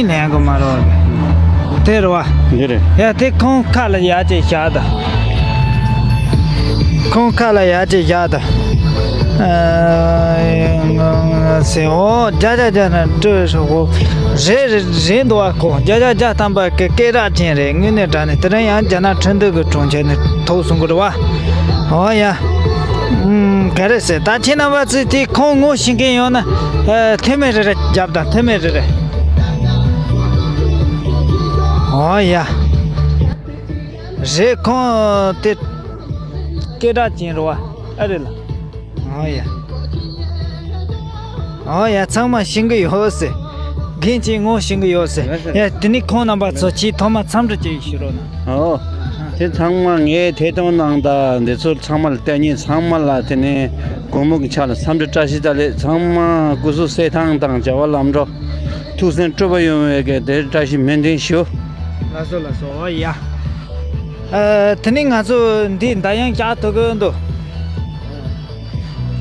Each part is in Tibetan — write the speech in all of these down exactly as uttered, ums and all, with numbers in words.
ལེན་གི་མ་རོ། དེ་རེད་བ། འདི་རེད། ཡ་དེ་ཁོང་ཁ་ལ་ཡ་ཅེ་བཞག་ད། ཁོང་ཁ་ལ་ཡ་ཅེ་བཞག་ད། ཨ་སེ་ཨོ་རྒྱ་རྒྱ་རྒྱ་ན་སྤྲོད་ཧྲོ་ཧོ། རེད་རེད་རེད་འདུག་བ། ཁོ་རྒྱ་རྒྱ་རྒྱ་ཐམ་པ་གི་སྐད་གྲགས་ཅན་རེད། དངོས་གནས་དྲང་གནས་དེ་རིང་ཡང་རྒྱ་ནག་ཁྲིན་ཏུའུ་གི་གྲོང་ཁྱེར་ནས་ཐོག་སོང་གི་རེད་བ། ཨོ་ཡ། ཨུམ། ག་རེ་ཟེར། ད་ཁྱེད་རྣམ་པ་ཚོས་དེ་ཁོང་ངོ་ཤེས་མཁན་ཡོད་ན། ཨ། མཐེ་མོ་རེ་རེ་རྒྱབ་དང་། མཐེ་མོ་རེ་རེ། ཨོ་ཡ། རེད། ཁོང་དེ་སྐད་གྲགས་ཅན་རེད་བ། ཨ་རེད་ལ། ཨོ་ཡ། ཨོ་ཡ། ཚང་མ་ཤེས་ཀྱི་ཡོད་ཟེར། རྒན་གྱིས་ངོ་ཤེས་ཀྱི་ཡོད་ཟེར། ཡ། དེ་ནི་ཁོང་རྣམ་པ་ཚོ་ཆེས་ཐོག་མ་འཚམས་འདྲི་ཅིག་ཞུ་རོགས་གནང་། ཨོ། དེ་ཚང་མ་ངས་ཐད་གཏོང་གནང་དང་འདི་ཚོ་ཚང་མ་ལ་བལྟས་ཉིན་ཚང་མ་ལ་དེ་ནས་དགོང་མོ་གི་ཆ་ལ་འཚམས་འདྲི་བཀྲ་ཤིས་བདེ་ལེགས། ཚང་མ་སྐུ་གཟུགས་གསལ་ཐང་དང་བྱ་བ་ལམ་འགྲོ། ཐུགས་སེམས་སྤྲོ་བ་ཡོང་བའི་གི་དེ་བཀྲ་ཤིས་སྨོན་འདུན་ཞུ། ལགས་སོ་ལགས་སོ། ཨོ་ཡ། ཨ། དེ་ནས་ང་ཚོ་འདི་མདའ་ཡང་བཀྱག་ཐུབ་ཀྱི་འདུག་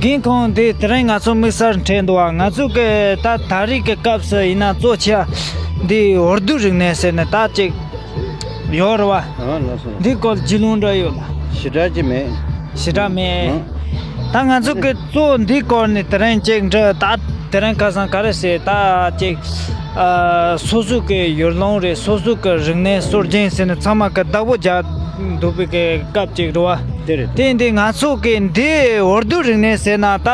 རྒན་ཁོང་འདི་དེ་རིང་ང་ཚོ་དམིགས་བསལ་འཕྲད་འདུག་བ། ང་ཚོ་གི་ད་ད་རེས་ཀྱི་སྐབས་སུ་ཡིན་ན་གཙོ་ཆེ་འདི་འོར་བསྡུ་རིག་གནས་ཟེར་ནས་ད་ཅིག་ཡོད་རེད་བ། ཨ། ལགས་སོ། འདི་སྐོར་རྒྱུས་ལོན་འདྲ་ཡོད་ལ། ཞེ་དྲག་ཅིག་མེད། ཞེ་དྲག་མེད། ཨ། ད་ང་ཚོ་གི་གཙོ་འདི་སྐོར་ནས་དེ་རིང་ཅིག་འདྲ་ད་དེ་རིང་ཁ་སང་ག་རེ་ཟེར་ད་ཅིག་ཨ། སོ་སོ་གི་ཡུལ་ལུང་རེད། སོ་སོ་གི་རིག་གནས་སྲོལ་རྒྱུན་ཟེར་ནས་ཚང་མ་གི་བདག་པོ་རྒྱག་འདུག་པའི་གི་སྐབས་ཅིག་རེད་བ། དེ་རེད། དེ་འདི་ང་ཚོ་གི་འདི་འོར་བསྡུ་རིག་གནས་ཟེར་ན་ད་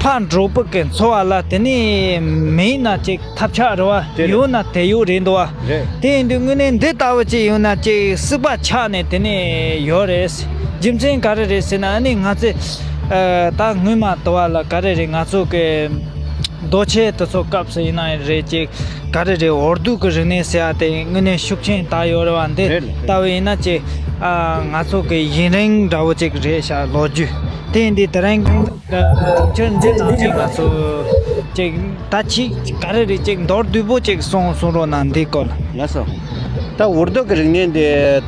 ཕར་འབྲོག་པ་གི་འཚོ་བ་ལ། དེ་ནས་མིན་ན་ཅིག་ཐབས་ཆག་རེད་བ། དེ་རེད། ཡོད་ན་དེ་ཡོད་རེད་འདུག་བ། རེད། དེ་ཡིན་དུས་དངོས་གནས་འདི་ལྟ་བུ་ཅིག་ཡོད་ན་ཅིག་སྲིད་པ་ཆགས་ནས་དེ་ནས་ཡོད་རེད། རྒྱུ་མཚན་ག་རེ་རེད་ཟེར་ན། ཨ་ནི་ང་ཚོས་ཨ། ད་སྔོན་མ་དུ་བ་ལ་ག་རེ་རེད། ང་ཚོ་གི་རྡོ་ཆས་དེ་ཚོ་སྐབས་སུ་ཡིན་ན་རེད། ཅིག་ག་རེ་རེད། འོར་བསྡུ་གི་རིག་གནས་ཟེར་ཡ་དེ་དངོས་གནས་ཤུགས་ཆེན་ད་ཡོད་རེད་བ། འདི་རེད། ལྟ་བུ་ཡིན་ན་ཅིག་ཨ། ང་ཚོ་གི་ཡུན་རིང་འདྲ་བོ་ཅིག་རེད་ཤག་ལོ་རྒྱུས་དེ་འདི་དེ་རིང་ཁྱོད་འདི་དང་ཅིག་ང་ཚོ་ཅིག་ད་ཅིག་ག་རེ་རེད། ཅིག་མདོར་བསྡུས་པོ་ཅིག་གསུང་གསུང་རོགས་གནང་། འདི་སྐོར་ལ། ལགས་སོ། ད་འོར་བསྡུ་གི་རིག་གནས་འདི་ད་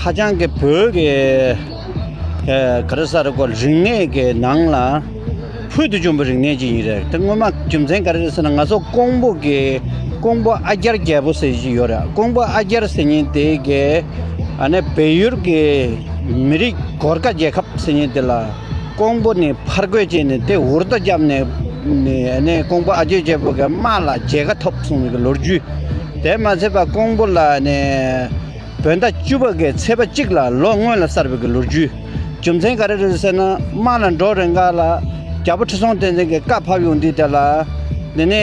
ཧ་ཅང་གི་བོད་ཀྱི་ཨ། ག་རེ་ཟེར་དགོས། རིག་གནས་ཀྱི་ནང་ལ་ཕུལ་དུ་བྱུང་བའི་རིག་གནས་ཅིག་ཡིན་རེད། དེ་སྔོན་མ་རྒྱུ་མཚན་ག་རེ་རེད་ཟེར་ན། ང་ཚོ་ཀོང་པོ་གི་ཀོང་པོ་ཨ་རྒྱལ་རྒྱལ་པོ་ཟེར་ཞིག་ཡོད་རེད། ཀོང་པོ་ཨ་རྒྱལ་ཟེར་མཁན་དེ་གི་ཨ་ནི་བལ་ཡུལ་གྱི་མི་རིགས་གོར་ཁ་རྒྱལ་ཁབ་ཟེར་མཁན་དེ་ལ་ཀོང་པོ་ནས་ཕར་རྒོལ་བྱས་ནས་དེ་འོར་བསྡུ་བརྒྱབ་ནས་ནས་ཨ་ནི་ཀོང་པོ་ཨ་རྒྱལ་རྒྱལ་པོ་གི་དམག་ལ་རྒྱལ་ཁ་ཐོབ་སོང་བའི་ལོ་རྒྱུས། དེ་མ་ཚད་པ་ཀོང་པོ་ལ་ནས་བོད་ཟླ་བཅུ་པ་གི་ཚེས་པ་གཅིག་ལ་ལོ་སྔོན་ལ་གསར་བའི་གི་ལོ་རྒྱུས། རྒྱུ་མཚན་ག་རེ་རེད་ཟེར་ན། དམག་ལ་འགྲོ་རན་ག་ལ་རྒྱལ་པོ་ཁྲི་སྲོང་ལྡེ་བཙན་གྱིས་བཀའ་ཕབ་ཡོང་དུས་དེ་ལ། དེ་ནས་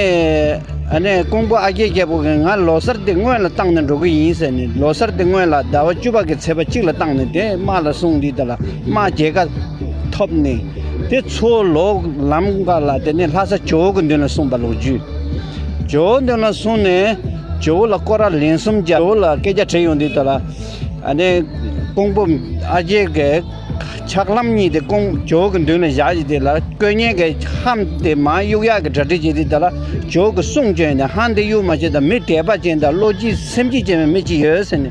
ཨ་ནི་ཀོང་པོ་ཨ་རྒྱལ་རྒྱལ་པོ་གིས་ང་ལོ་གསར་དེ་སྔོན་ལ་བཏང་ནས་འགྲོ་གི་ཡིན་ཟེར་ནས། ལོ་གསར་དེ་སྔོན་ལ་ཟླ་བ་བཅུ་པ་གི་ཚེས་པ་གཅིག་ལ་བཏང་ནས་དེ་དམག་ལ་སོང་དུས་དེ་ལ་དམག་རྒྱལ་ཁ་ཐོབ་ནས། དེ་ཚོ་ལོག་ལམ་ཁ་ལ་དེ་ནས་ལྷ་ས་ཇོ་བོ་གི་མདུན་ལ་སོང་བ་ལོ་རྒྱུས། ཇོ་བོ་མདུན་ལ་སོང་ནས་ཇོ་བོ་ལ་སྐོར་ར་ལན་གསུམ་བརྒྱབ། ཇོ་བོ་ལ་སྐད་ཆ་དྲིས་ཡོང་དུས་དེ་ལ། ཨ་ནི་ཀོང་པོ་ཨ་རྒྱལ་གྱི་ཕྱག་ལྷམ་གཉིས་དེ་ཀོང་ཇོ་བོ་གི་མདུན་ལ་བཞག་བྱས། དེ་ལ་སྐུ་བརྙན་གྱི་ལྷམ་དེ་མར་གཡུག་ཡག་གི་གྲ་སྒྲིག་བྱས་དུས་དེ་ལ་ཇོ་བོ་གིས་གསུང་བྱས་ནས། ལྷམ་དེ་གཡུག་མ་བྱེད་དང་། མི་དད་པ་ཅན་དང་བློ་སྐྱིད་སེམས་སྐྱིད་ཅན་པའི་མི་གཅིག་ཡོད་ཟེར་ནས་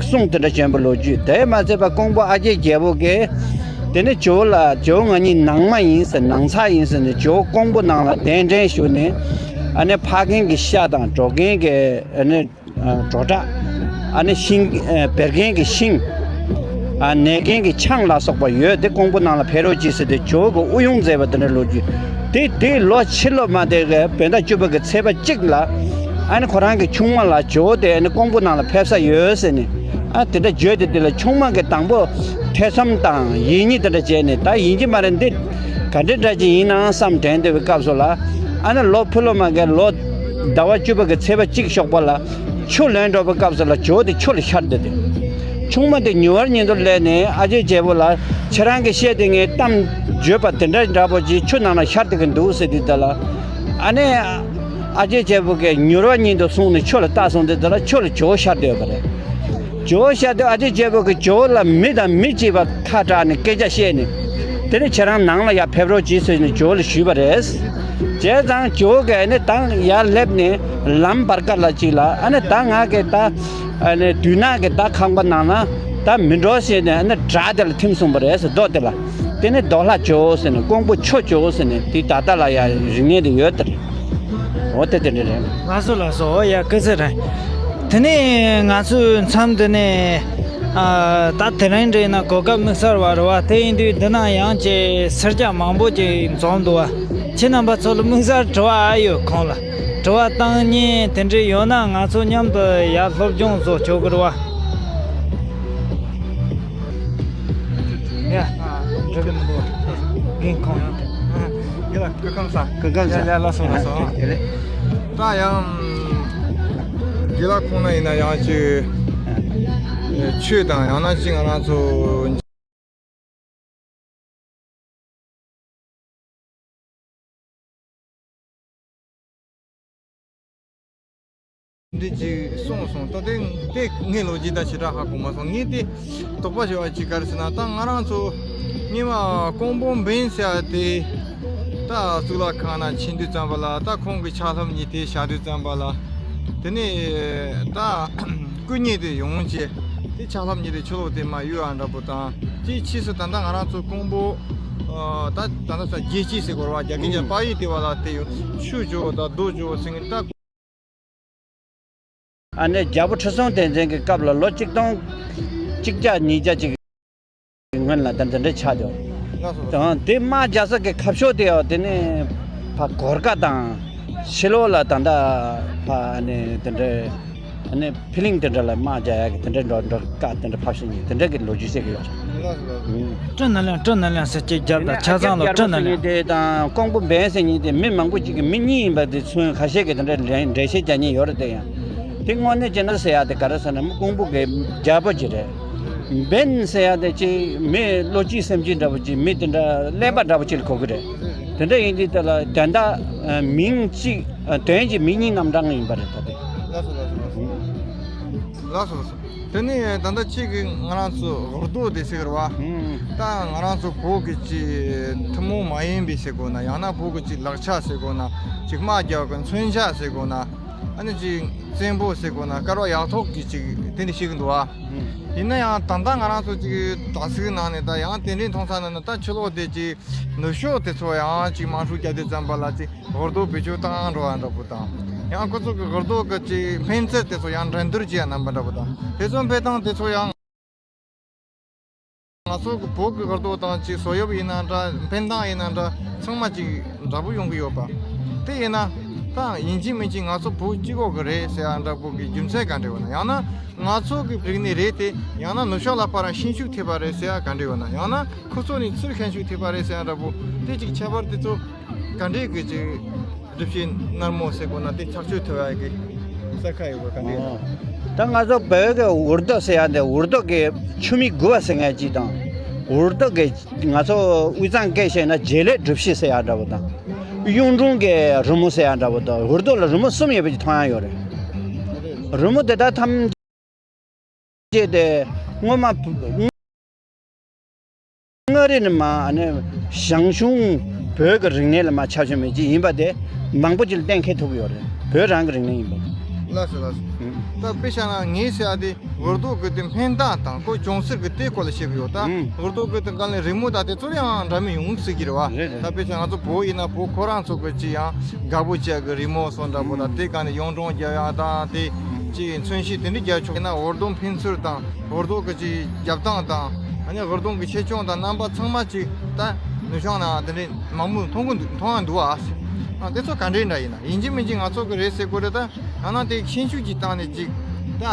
གསུང་དེ་འདྲ་བྱོན་པ་ལོ་རྒྱུས། དེ་མ་ཚད་པ་ཀོང་པོ་ཨ་རྒྱལ་རྒྱལ་པོ་གིས་དེ་ནས་ཇོ་བོ་ལ། ཇོ་བོ་ང་གཉིས་ནང་མ་ཡིན་ཟེར། ནང་ཚགས་ཡིན་ཟེར་ནས་ཇོ་བོ་ཀོང་པོ་ནང་ལ་གདན་འདྲེན་ཞུས་ནས། ཨ་ནི་ཕ་རྒན་གྱི་ཤ་དང་གྲོ་རྒན་གྱི་ཨ་ནི་ཨ་གྲོ་ཁྲག། ཨ་ནི་ཤིང་ཨ་བེར་རྒན་གྱི་ཤིང་། ཨ་ནས་རྒན་གྱི་ཆང་ལ་སོགས་པ་ཡོད་དེ་ཀོང་པོ་ནང་ལ་ཕེབས་རོགས་གྱིས་ཟེར་ཏེ་ཇོ་བོ་གིས་དབུ་དབྱུང་མཛད་པ་དེ་འདྲ་ལོ་རྒྱུས། དེ་དེ་ལོ་ཕྱི་ལོ་མ་དེ་གི་བོད་ཟླ་བཅུ་པ་གི་ཚེས་པ་གཅིག་ལ་ཨ་ནི་ཁོ་རང་གི་ཆུང་མ་ལ་ཇོ་བོ་དེ་ཨ་ནི་ཀོང་པོ་ནང་ལ་ཕེབས་ས་ཡོད་ཟེར་ནས། ཨ་དེ་འདྲ་བརྗོད་དེ། དེ་ལ་ཆུང་མ་གིས་དང་པོ་ཐེ་ཚོམ་དང་ཡིད་གཉིས་དེ་འདྲ་བྱས་ནས། ད་ཡིན་གྱི་མ་རེད། འདི་ག་འདྲ་འདྲ་ཅིག་ཡིན་ནའང་བསམ་དྲན་བསྡད་པའི་སྐབས་སུ་ལ། ཨ་ནི་ལོ་ཕྱི་ལོ་མ་གི་ལོ་ཟླ་བ་བཅུ་པ་གི་ཚེས་པ་གཅིག་ཞོགས་པ་ལ་ཆུ་ལེན་འགྲོ་བའི་སྐབས་སུ་ལ་ཇོ་བོ་དེ་ཆུ་ལ་ཤར་བསྡད་དེ། ཆུང་མ་དེ་མྱུར་བ་ཉིད་དུ་སླེབས་ནས་ཨ་ཅེ་རྒྱལ་པོ་ལ། ཁྱེད་རང་གི་ཤ་དེ་ངས་གཏམ་བརྗོད་པ་དེ་འདྲ་འདྲ་པོ་ཅིག་ཆུ་ནང་ལ་ཤར་བསྡད་ཀྱི་འདུག་ཟེར་དུས་དེ་ལ། ཨ་ནི་ཨ་ཅེ་རྒྱལ་པོ་གིས་མྱུར་བ་ཉིད་དུ་སོང་ནས་ཆུ་ལ་བལྟས་སོང་དུས་དེ་ལ་ཆུ་ལ་ཇོ་བོ་ཤར་བསྡད་ཡོད་པ་རེད། ཇོ་བོ་ཤར་དུས་ཨ་ཅེ་རྒྱལ་པོ་གིས་ཇོ་བོ་ལ་མི་དང་མི་གཅིག་པ་ཁ་གྲགས་ནས་སྐད་ཆ་བཤད་ནས། དེ་ནས་ཁྱེད་རང་ནང་ལ་ཡར་ཕེབས་རོགས་གྱིས་ཟེར་ནས་ཇོ་བོ་ལ་ཞུས་པ་རེད། བྱས་ཙང་ཇོ་བོ་གིས་ཨ་ནི་ད་ཡར་སླེབས་ནས་ལམ་བར་ཀ་ལ་ཅིག་ལ། ཨ་ནི་ད་ང་གི་ད་ཨ་ནི་དུད་ནག་གི་ད་ཁང་པ་ནང་ལ་ད་མི་འགྲོ་ཟེར་ནས། ཨ་ནི་བྲག་དེ་ལ་ཐིམ་སོང་པ་རེད་ཟེར། རྡོ་དེ་ལ། དེ་ནས་རྡོ་ལྷ་ཇོ་བོ་ཟེར་ནས། ཀོང་པོ་ཆུ་ཇོ་བོ་ཟེར་ནས། དེ་ད་ལྟ་ལ་ཡང་རིག་གནས་དེ་ཡོད་དེ་རེད། འོ་དེ་དེ་འདྲ་རེད། ལགས་སོ་ལགས་སོ། འོ་ཡ་སྐུ་ཚེ་རིང་། དེ་ནས་ང་ཚོའི་མཚམས་དེ་ནས་ཨ་ད་དེ་རིང་འདྲ་ཡིན་ན་གོ་སྐབས་དམིགས་བསལ་བ་རེད་བ། དེ་ཡིན་དུས་འདི་ན་ཡང་ཅིག་སེར་སྐྱ་མང་པོ་ཅིག་འཛོམས་འདུག་བ། ཁྱེད་རྣམ་པ་ཚོ་ལ་དམིགས་བསལ་དྲི་བ་ཨ་ཡོད་ཁོང་ལ་དྲི་བ་བཏང་མཁན་དེ་འདྲ་ཡོད་ན་ང་ཚོ་མཉམ་དུ་ཡར་སློབ་སྦྱོང་བཟོ་ཆོག་གི་རེད་བ། ཡ། འགྲིག་གི་མི་འདུག་རྒན་ཁོང་ཡང་དེ། ཡ་ལ་སྐུ་ཁམས་བཟང་། སྐུ་ཁམས་བཟང་། ཡ་ཡ་ལགས་སོ་ལགས་སོ། དེ་རེད། ད་ཡང་རྒན་ལགས་ཁོང་ན་ཡིན་ན་ཡང་ཅིག་ཆོས་དང་ཡང་ན་ཅིག་ང་རང་ཚོ། འདི་ཅིག་གསུངས་སོང་། ད་དེ་དེ་ངའི་ལོ་རྒྱུས་ད་ཞེ་དྲག་ཧ་གོ་མ་སོང་། ངས་དེ་དོགས་པ་ཞེ་བ་ཅིག་ག་རེ་ཟེར་ན། ད་ང་རང་ཚོ་སྔོན་མ་ཀོང་པོ་འབེན་ཟེར་ཡ་དེ་ད་གཙུག་ལག་ཁང་ནང་ཕྱིན་དུས་ཙམ་པ་ལ་ད་ཁོང་གི་ཕྱག་ལྷམ་གཉིས་དེ་བཞག་དུས་ཙམ་པ་ལ། དེ་ནས་ད་སྐུ་ཉིད་དེ་ཡོང་བྱས་དེ་ཕྱག་ལྷམ་གཉིས་དེ་ཕྱི་ལོགས་དེ་མར་གཡུག་ཡ་འདྲ་པོ་དང་། དེའི་ཕྱིས་སུ་ད་ལྟ་ང་རང་ཚོ་ཀོང་པོ་ཨ་ད་ད་ལྟ་ས་རྒྱལ་སྤྱི་ཟེར་དགོས་རེད་བ། རྒྱ་སྐད་ཀྱི་ཨུམ། པ་ཡིག་དེ་བ་ལ་དེ་ཡོད་ཆུ་ཇོ་བོ་དང་རྡོ་ཇོ་བོ་ཟེར་མཁན་ད། ཨ་ནི་རྒྱལ་པོ་ཁྲི་སྲོང་ལྡེ་བཙན་གྱི་སྐབས་ལ་ལོ་གཅིག་སྟོང་གཅིག་བརྒྱ་ཉིས་བརྒྱ་ཅིག་སྔོན་ལ་ད་འདི་འདྲ་ཆགས་ཡོད། ལགས་སོ། དང་དེ་དམག་རྒྱག་ས་གི་ཁ་ཕྱོགས་དེ་ཡང་དེ་ནི་ཕ་གོར་ཁ་དང་ཕྱི་ལོགས་ལ་ད་ལྟ་ཕ་ཨ་ནི་དེ་འདྲ་ཨ་ནི་ཕི་ལིང་དེ་འདྲ་ལ་དམག་རྒྱག་ཡག་གི་དེ་འདྲ་འགྲོ་འགྲོ་བཀའ་དེ་འདྲ་ཕབ་ཤིང་དེ་འདྲ་གི་ལོ་རྒྱུས་བཤད་གི་ཡོད། ལགས་སོ་ལགས་སོ། ཨུམ། སྤྲིན་ནག་ལན་སྤྲིན་ནག་ལན་ཟེར་གྱི་རྒྱབ་དང་ཆ་ཚང་ལ་སྤྲིན་ནག་ལན། དེ་དང་ཀོང་པོ་འབེན་ཟེར་མཁན་དེ་མི་མང་པོ་ཅིག་གི་མི་གཉིས་ཡིན་པ་དེ་ཚུན་ཁ་ཤས་ཀྱིས་དེ་འདྲ་འགྲེལ་འགྲེལ་བཤད་རྒྱག་མཁན་ཡོད་རེད། དེ་ཡང་དེ་དངོས་གནས་བྱས་ན་ཟེར་ཡག་དེ་ག་རེ་ཟེར་ན་མི་ཀོང་པོ་གི་རྒྱལ་པོ་ཅིག་རེད། འབེན་ཟེར་ཡག་དེ་ཅིག་མི་བློ་གཅིག་སེམས་གཅིག་འདྲ་པོ་ཅིག་མི་དེ་འདྲ་ཀླད་པ་འདྲ་པོ་ཅིག་ལ་གོ་གི་རེད། དེ་འདྲ་ཡིན་དུས་དེ་ལ་དོན་དག་མིང་གཅིག་དོན་གཅིག་མི་གཉིས་རྣམ་གྲངས་ཡིན་པ་རེད་ད་དེ། ལགས་སོ་ལགས་སོ་ལགས་སོ། ལགས་སོ་ལགས་སོ། དེ་ནས་ད་ལྟ་ཁྱེད་ཀྱིས་ང་རང་ཚོ་འུར་རྡོ་དེ་ཟེར་གི་རེད་བ། ཧུམ། ད་ང་རང་ཚོ་བོད་ཀྱི་ཅིག་ཐུན་མོང་མ་ཡིན་པའི་ཟེར་དགོས་ན། ཡང་ན་བོད་ཀྱི་ཅིག་ལག་ཆ་ཟེར་དགོས་ན། ཅིག་དམག་རྒྱག་གི་མཚོན་ཆ་ཟེར་དགོས་ན། ཨ་ནི་ཅིག་བཙན་པོ་ཟེར་དགོས་ན། དཀར་བ་ཡག་ཐོག་གི་ཅིག་དེ་འདྲ་བཤད་གི་འདུག་བ། ཧུམ། ཡིན་ན་ཡང་ད་ལྟ་ང་རང་ཚོ་ཅིག་དྲ་ཚིགས་ནང་ནས་ད་ཡང་དེ་འདྲའི་མཐོང་ས་ནང་ནས་ད་ཕྱི་ལོགས་དེ་ཅིག་ནུབ་ཕྱོགས་དེ་ཚོ་ཡང་ཅིག་དམག་འཁྲུག་རྒྱག་དུས་ཙམ་པ་ལ་ཅིག་འུར་རྡོ་བེད་སྤྱོད་བཏང་འགྲོ་བ་འདྲ་པོ་དང་། ཡང་ཁོ་ཚོ་གི་འུར་རྡོ་གི་ཅིག་འཕེན་རྩལ་དེ་ཚོ་ཡང་འགྲན་བསྡུར་བྱེད་ཡ་རྣམ་པ་འདྲ་པོ་དང་། དེ་ཚོ་འཕེན་སྟངས་དེ་ཚོ་ཡང་ང་ཚོ་གི་བོད་ཀྱི་འུར་རྡོ་དང་ཅིག་བཟོ་དབྱིབས་ཡིན་ན་འདྲ། འཕེན་སྟངས་ཡིན་ན་འདྲ། ཚང་མ་ཅིག་འདྲ་པོ་ཡོང་གི་ཡོད་པ། དེ་ཡིན་ན་ད་ཡིན་གཅིག་མིན་གཅིག་ང་ཚོ་བོད་གཅིག་པོ་གི་རེད་ཟེར་ཡ་འདྲ་པོ་གི་རྒྱུ་མཚན་ག་འདྲ་ཡོད་ན། ཡང་ན་ང་ཚོ་གི་རིག་གནས་རེད་དེ། ཡང་ན་ནུབ་ཕྱོགས་ལ་ཕར་ཤན་ཤུགས་ཐེབས་པ་རེད་ཟེར་ཡ་ག་འདྲ་ཡོད་ན། ཡང་ན་ཁོ་ཚོ་ནས་ཚུར་ཤན་ཤུགས་ཐེབས་པ་རེད་ཟེར་ཡ་འདྲ་པོ། དེ་ཅིག་ཁྱད་པར་དེ་ཚོ་ག་འདྲའི་གི་ཅིག་སྒྲུབ་བྱེད་ནར་མོ་ཟེར་དགོས་ན་དེ་ཐག་གཅོད་ཐུབ་ཡ་གི་ས་ཁ་ཡོད་པ་ག་འདྲའི། ཨོ། ད་ང་ཚོ་བོད་ཀྱི་འུར་རྡོ་ཟེར་ཡ་འདི་འུར་རྡོ་གི་ཆུ་མིག་དགུ་པ་ཟེར་མཁན་ཅིག་དང་། འུར་རྡོ་གི་ང་ཚོ་དབུས་གཙང་སྐད་བཤད་ན་བྱེད་ལས་སྒྲུབ་བྱེད་ཟེར་ཡ་འདྲ་པོ་དང་། གཡུང་དྲུང་གི་རི་མོ་ཟེར་ཡ་འདྲ་པོ་དང་། འུར་རྡོ་ལ་རི་མོ་གསུམ་ཡོད་པ་ཅིག་མཐོང་ཡ་ཡོད་རེད། རི་མོ་དེ་དག་ཐམས་ཅད་དེ་སྔོན་མ་མངའ་རིས་ནས་མར་ཨ་ནི་ཞང་ཞུང་བོད་ཀྱི་རིག་གནས་ལ་མར་ཁྱབ་བྱུང་མེད་ཅིག་ཡིན་པ་དེ་མང་པོ་ཅིག་ལ་གཏན་འཁེལ་ཐུབ་ཀྱི་ཡོད་རེད། བོད་རང་གི་རིག་གནས་ཡིན་པ་དེ། ལགས་སོ་ལགས་སོ། ཨུམ། ད་དཔེ་བཞག་ན་ངས་ཟེར་ཡ་དེ་འུར་རྡོ་གི་དེ་འཕེན་སྟངས་དང་ཁོ་བྱུང་ཚུལ་གྱི་དེ་སྐོར་ལ་བཤད་གི་ཡོད། ད་ཨུམ། འུར་རྡོ་གི་དེ་ག་ལས་རི་མོ་དང་དེ་ཚོ་ལ་ཡང་འདྲ་མིན་ཡོང་སྲིད་ཀྱི་རེད་བ། རེད་རེད། ད་དཔེ་བཞག་ང་ཚོ་བོད་ཡིན་ན་བོད་ཁོ་རང་ཚོ་གི་ཅིག་ཡང་དགའ་པོ་བྱེད་ཀྱི་རི་མོ་སོགས་འདྲ་པོ་དང་། ཨུམ། དེ་ག་ནས་གཡུང་དྲུང་རྒྱབ་ཡ་དང་དེ་ཅིག་མཚོན་བྱེད་དེ་འདྲ་རྒྱག་ཆོག་ཡིན་ན་འུར་རྡོ་འཕེན་ཚུལ་དང་འུར་རྡོ་གི་ཅིག་རྒྱབ་སྟངས་དང་། ཨ་ནི་འུར་རྡོ་གི་ཆེ་ཆུང་དང་རྣམ་པ་ཚང་མ་ཅིག་ད་ནུབ་བྱང་ན་དེ་འདྲའི་མང་པོ་མཐོང་གི་འདུག་མཐོང་ཡ་འདུག་ཨ། ཨ་དེ་ཚོ་ག་འདྲའི་འདྲ་ཡིན་ན། ཡིན་གཅིག་མིན་གཅིག་ང་ཚོ་གི་རེད་ཟེར་དགོས་རེད། ད་ཡང་ན་དེ་ཤན་ཤུགས་ཀྱི་སྟེང་ནས་ཅིག་ད་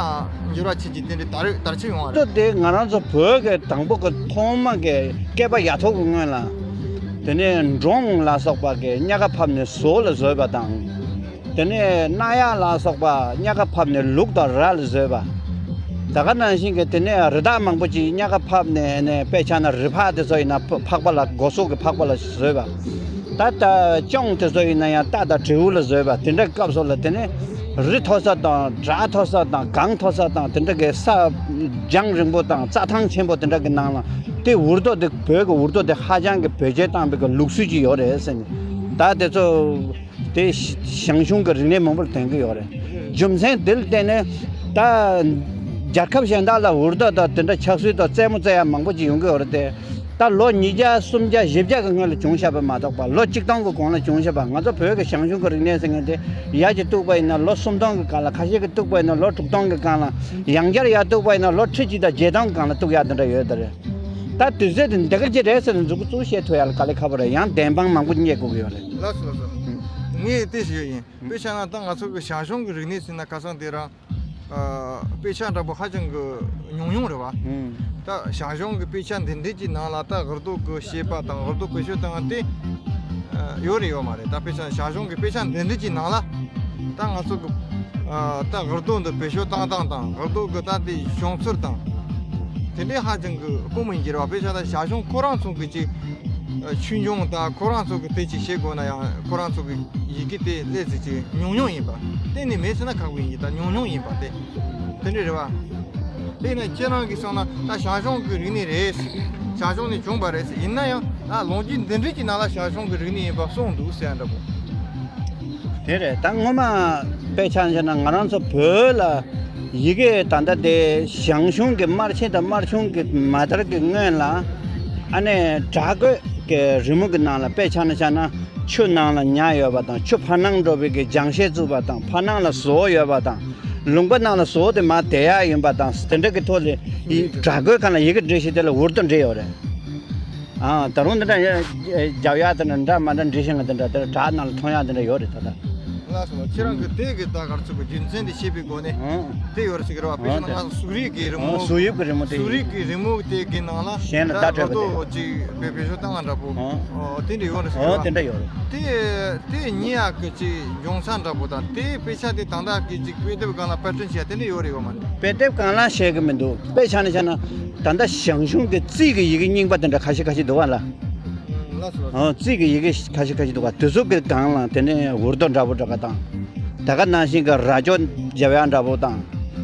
འགྱུར་བ་ཕྱིན་གྱི་དེ་འདྲའི་དར་དར་ཕྱིན་ཡོང་བ་རེད། དེ་ང་རང་ཚོ་བོད་ཀྱི་དང་པོ་གི་ཐོག་མ་གི་སྐད་པ་ཡ་ཐོག་གི་སྔོན་ལ། དེ་ནས་འབྲོང་ལ་སོགས་པ་གི་གཉའ་ཁ་ཕབ་ནས་ཟོ་ལ་བཟོས་པ་དང་། དེ་ནས་སྣ་ཡག་ལ་སོགས་པ་གཉའ་ཁ་ཕབ་ནས་ལུག་དང་ར་ལ་བཟོས་པ། ད་ག་ནང་བཞིན་གྱི་དེ་ནས་རི་དྭགས་མང་པོ་ཅིག་གཉའ་ཁ་ཕབ་ནས་ནས་དཔེ་ཆ་ན་རི་ཕག་དེ་ཚོ་ཡིན་ན་ཕག་པ་ལ་སྒོ་ཟོག་གི་ཕག་པ་ལ་བཟོས་པ། ད་ལྟ་སྤྱང་དེ་ཚོ་ཡིན་ན་ཡང་རྟ་དང་དྲེའུ་ལ་བཟོས་པ། དེ་འདྲ་སྐབས་སུ་ལ་དེ་ནས་རི་མཐོ་ས་དང་བྲག་མཐོ་ས་དང་གངས་མཐོ་ས་དང་དེ་འདྲ་གི་ས་རྒྱང་རིང་པོ་དང་རྩྭ་ཐང་ཆེན་པོ་དེ་འདྲ་གི་ནང་ལ་དེ་འུར་རྡོ་དེ་བོད་ཀྱི་འུར་རྡོ་དེ་ཧ་ཅང་གི་བེད་སྤྱོད་བཏང་བའི་གི་ལུགས་སྲོལ་ཅིག་ཡོད་རེད་ཟེར་ནས། ད་དེ་ཚོ་དེ་ཞང་ཞུང་གི་རིག་གནས་མང་པོར་ཐོན་གྱི་ཡོད་རེད། རྒྱུ་མཚན་དེ་ལ་བརྟེན་ནས་ད་རྒྱལ་ཁབ་གཞན་དག་ལ་འུར་རྡོ་དང་དེ་འདྲ་ཆགས་སྲོལ་དང་རྩེད་མོ་རྩེ་ཡ་མང་པོ་ཅིག་ཡོང་གི་ཡོད་རེད་དེ། ད་ལོ་ཉིས་བརྒྱ་སུམ་བརྒྱ་བཞི་བརྒྱ་གི་སྔོན་ལ་བྱུང་བཞག་པ་མ་གཏོགས་པ། ལོ་གཅིག་སྟོང་གི་གོང་ལ་བྱུང་བཞག་པ། ང་ཚོ་བོད་ཀྱི་ཞང་ཞུང་གི་རིག་གནས་ཟེར་མཁན་དེ་ཡར་གྱི་གཏུགས་པ་ཡིན་ན་ལོ་སུམ་སྟོང་གི་སྒང་ལ། ཁ་ཤས་ཀྱིས་གཏུགས་པ་ཡིན་ན་ལོ་དྲུག་སྟོང་གི་སྒང་ལ། ཡང་བསྐྱར་ཡར་གཏུགས་པ་ཡིན་ན་ལོ་ཁྲི་གཅིག་དང་བརྒྱད་སྟོང་གི་སྒང་ལ་གཏུགས་ཡག་དེ་འདྲ་ཡོད་ད་རེད། ད་དུས་ཚོད་དེ་འདི་ག་ཅིག་རེད་ཟེར་ནས་མཛུབ་གུ་བཙུགས་བཤད་ཐུབ་ཡག་ལ་དཀའ་ལས་ཁག་པོ་རེད། ཡང་བདེན་དཔང་མང་པོ་རྙེད་དགོས་ཀྱི་ཡོད་རེད། ལགས་སོ། ལགས་སོ། ངས་དེ་ཞུ་ཡིན། དཔེ་ཆ་ན་ད་ང་ཚོ་གི་ཞང་ཞུང་གི་རིག་གནས་ཟེར་ན་ཁ་སང་དེ་རང་། ཨ། དཔེ་ཆ་འདྲ་པོ་ཧ་ཅང་གི་ཉུང་ཉུང་རེད་བ། ཨང་། ད་ཞང་ཞུང་གི་དཔེ་ཆ་འདི་འདྲས་ཀྱི་ནང་ལ་ད་གུར་རྡོ་གི་བཤད་པ་དང་གུར་རྡོ་བེད་སྤྱོད་བཏང་བ་དེ། ཨ། ཡོད་རེད་ཡོད་མ་རེད། ད་དཔེ་ཆ་ཞང་ཞུང་གི་དཔེ་ཆ་འདི་འདྲས་ཀྱི་ནང་ལ་ད་ང་ཚོ་གི། ཨ། ད་གུར་རྡོ་འདི་བེད་སྤྱོད་བཏང་སྟངས་དང་གུར་རྡོ་གི་ད་དེ་བྱུང་ཚུལ་དང་། དེ་འདྲས་ཧ་ཅང་གི་དཀོན་མོ་ཡིན་གྱི་རེད་བ། དཔེ་ཆ་ད་ཞང་ཞུང་ཁོ་རང་ཚོ་གི་ཅིག་ཨ། ཆོས་འབྱུང་དང་ཁོ་རང་ཚོ་གི་དེ་ཅིག་བཤད་དགོས་ན་ཡང་ཁོ་རང་ཚོ་གི་ཡི་གེ་དེ་སླེབས་ཚེ་ཅིག་ཉུང་ཉུང་ཡིན་པ། གཏན་ནས་མེད་ཟེར་ན་ཁག་པོ་ཡིན་གྱི། ད་ཉུང་ཉུང་ཡིན་པ་དེ། དེ་འདྲ་རེད་བ། དེ་ནས་ཁྱེད་རང་གིས་གསུངས་ན་ད་ཞང་ཞུང་གི་རིག་གནས་རེད། ཞང་ཞུང་ནས་བྱུང་བ་རེད་ཟེར། ཡིན་ན་ཡང་ད་ལོ་རྒྱུས་འདི་འདྲས་ཀྱི་ནང་ལ་ཞང་ཞུང་གི་རིག་གནས་ཡིན་པ་གསུངས་འདུག་ཟེར་ཡ་འདྲ་པོ། དེ་རེད། ད་སྔོན་མ་དཔེ་ཆ་བཞག་ན་ང་རང་ཚོ་བོད་ལ་ཡི་གེ་ད་ལྟ་དེ་ཞང་ཞུང་གི་དམར་ཆེན་དང་དམར་ཆུང་གི་མ་དར་གྱི་སྔོན་ལ། ཨ་ནི་བྲག་བརྐོས་ཀྱི་རི་མོ་གི་ནང་ལ་དཔེ་ཆ་ནས་བཞག་ན་ཆུ་ནང་ལ་ཉ་ཡོད་པ་དང་། ཆུ་ཕར་ནང་འགྲོ་བའི་གི་རྒྱང་ཤེལ་བཙུགས་པ་དང་། ཕར་ནང་ལ་ཟོག་ཡོད་པ་དང་། ལུང་པ་ནང་ལ་ཟོག་དེ་མར་དེད་ཡག་ཡིན་པ་དང་། དེ་འདྲ་གི་ཐོག་ལ་ཡི་བྲག་བརྐོས་ཁང་ལ་ཡི་གེ་འབྲི་ཞིག་དེ་ལ་འུར་རྡོ་འབྲི་ཡོད་རེད། ཨ། ད་རུང་འདི་འདྲ་རྒྱབ་ཡག་དེ་འདྲ་འདྲ་མ་འདྲ་འབྲི་ཤེས་ང་དེ་འདྲ་དེ་བྲག་ནང་ལ་མཐོང་ཡག་དེ་འདྲ་ཡོད་རེད་ད་ལྟ། ལགས་སོ། ཁྱེད་རང་གིས་དེ་གི་ད་གར་ཚུགས་པའི་རྒྱུ་མཚན་དེ་ཤེས་པའི་སྒོ་ནས། ཨང་། དེ་ཡོད་རེད་ཟེར་གི་རེད་བ། དཔེ་བཞག་ན་ང་ཚོ་གཟུགས་རིས་ཀྱི་རི་མོ། ཨང་། གཟུགས་དབྱིབས་ཀྱི་རི་མོ་དེ། གཟུགས་རིས་ཀྱི་རི་མོ་དེ་གི་ནང་ལ་གཞན་ལ་ད་བརྡ་སྤྲོད་པ་དེ། གུར་རྡོ་ཅིག་བེད་སྤྱོད་བཏང་བ་འདྲ་པོ། ཨང་། ཨོ། དེ་འདྲ་ཡོད་རེད་ཟེར་གི་རེད་བ། ཨོ། དེ་འདྲ་ཡོད་རེད། དེ་དེ་རྙེད་ཡག་གི་ཅིག་འབྱུང་ས་འདྲ་པོ་དང་། དེ་དཔེ་ཆ་དེ་ད་ལྟ་གི་ཅིག་དཔེ་དེབ་སྒང་ལ་པར་སྐྲུན་བྱས་དེ་འདྲ་ཡོད་རེད་ཡོད་མ་རེད། དཔེ་དེབ་སྒང་ལ་བཤད་གི་མི་འདུག་དཔེ་ཆ་ནས་བཤད་ན་ད་ལྟ་ཞང་ཞུང་གི་རྩིས་ཀྱི་ཡི་གེ་རྙིང་པ་དེ་འདྲ་ཁ་ཤས་ཁ་ཤས་འདུག་བ་ལ། ལགས་སོ། ཨོ། རྩིས་ཀྱི་ཡི་གེ་ཁ་ཤས་ཁ་ཤས་འདུག་བ། དེ་ཚོ་གི་སྒང་ལ་དེ་ནས་འུར་རྡོ་འདྲ་པོ་འདྲ་ག་དང་། དེ་ག་ནང་བཞིན་གྱི་རྭ་ཅོ་རྒྱབ་ཡག་འདྲ་པོ་དང་།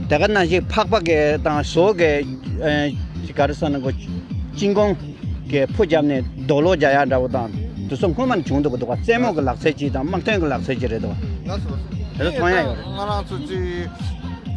དེ་ག་ནང་བཞིན་ཕག་པ་གི་དང་ཟོག་གི། ཨེ། ག་རེ་ཟེར་ན་གོ། དཔྱིན་གོང་གི་ཕུ་བརྒྱབ་ནས་རྡོ་ལོག་རྒྱག་ཡག་འདྲ་པོ་དང་། དེ་ཚོ་སྔོན་མ་ནས་བྱུང་འདུག་གི་འདུག་བ། རྩེད་མོ་གི་ལག་རྩལ་གཅིག་དང་དམག་དོན་གི་ལག་རྩལ་གཅིག་རེད་འདུག་བ། ལགས་སོ། དེ་ཚོ་མཐོང་ཡག་ཡོད་རེད། ང་རང་ཚོ་ཅིག་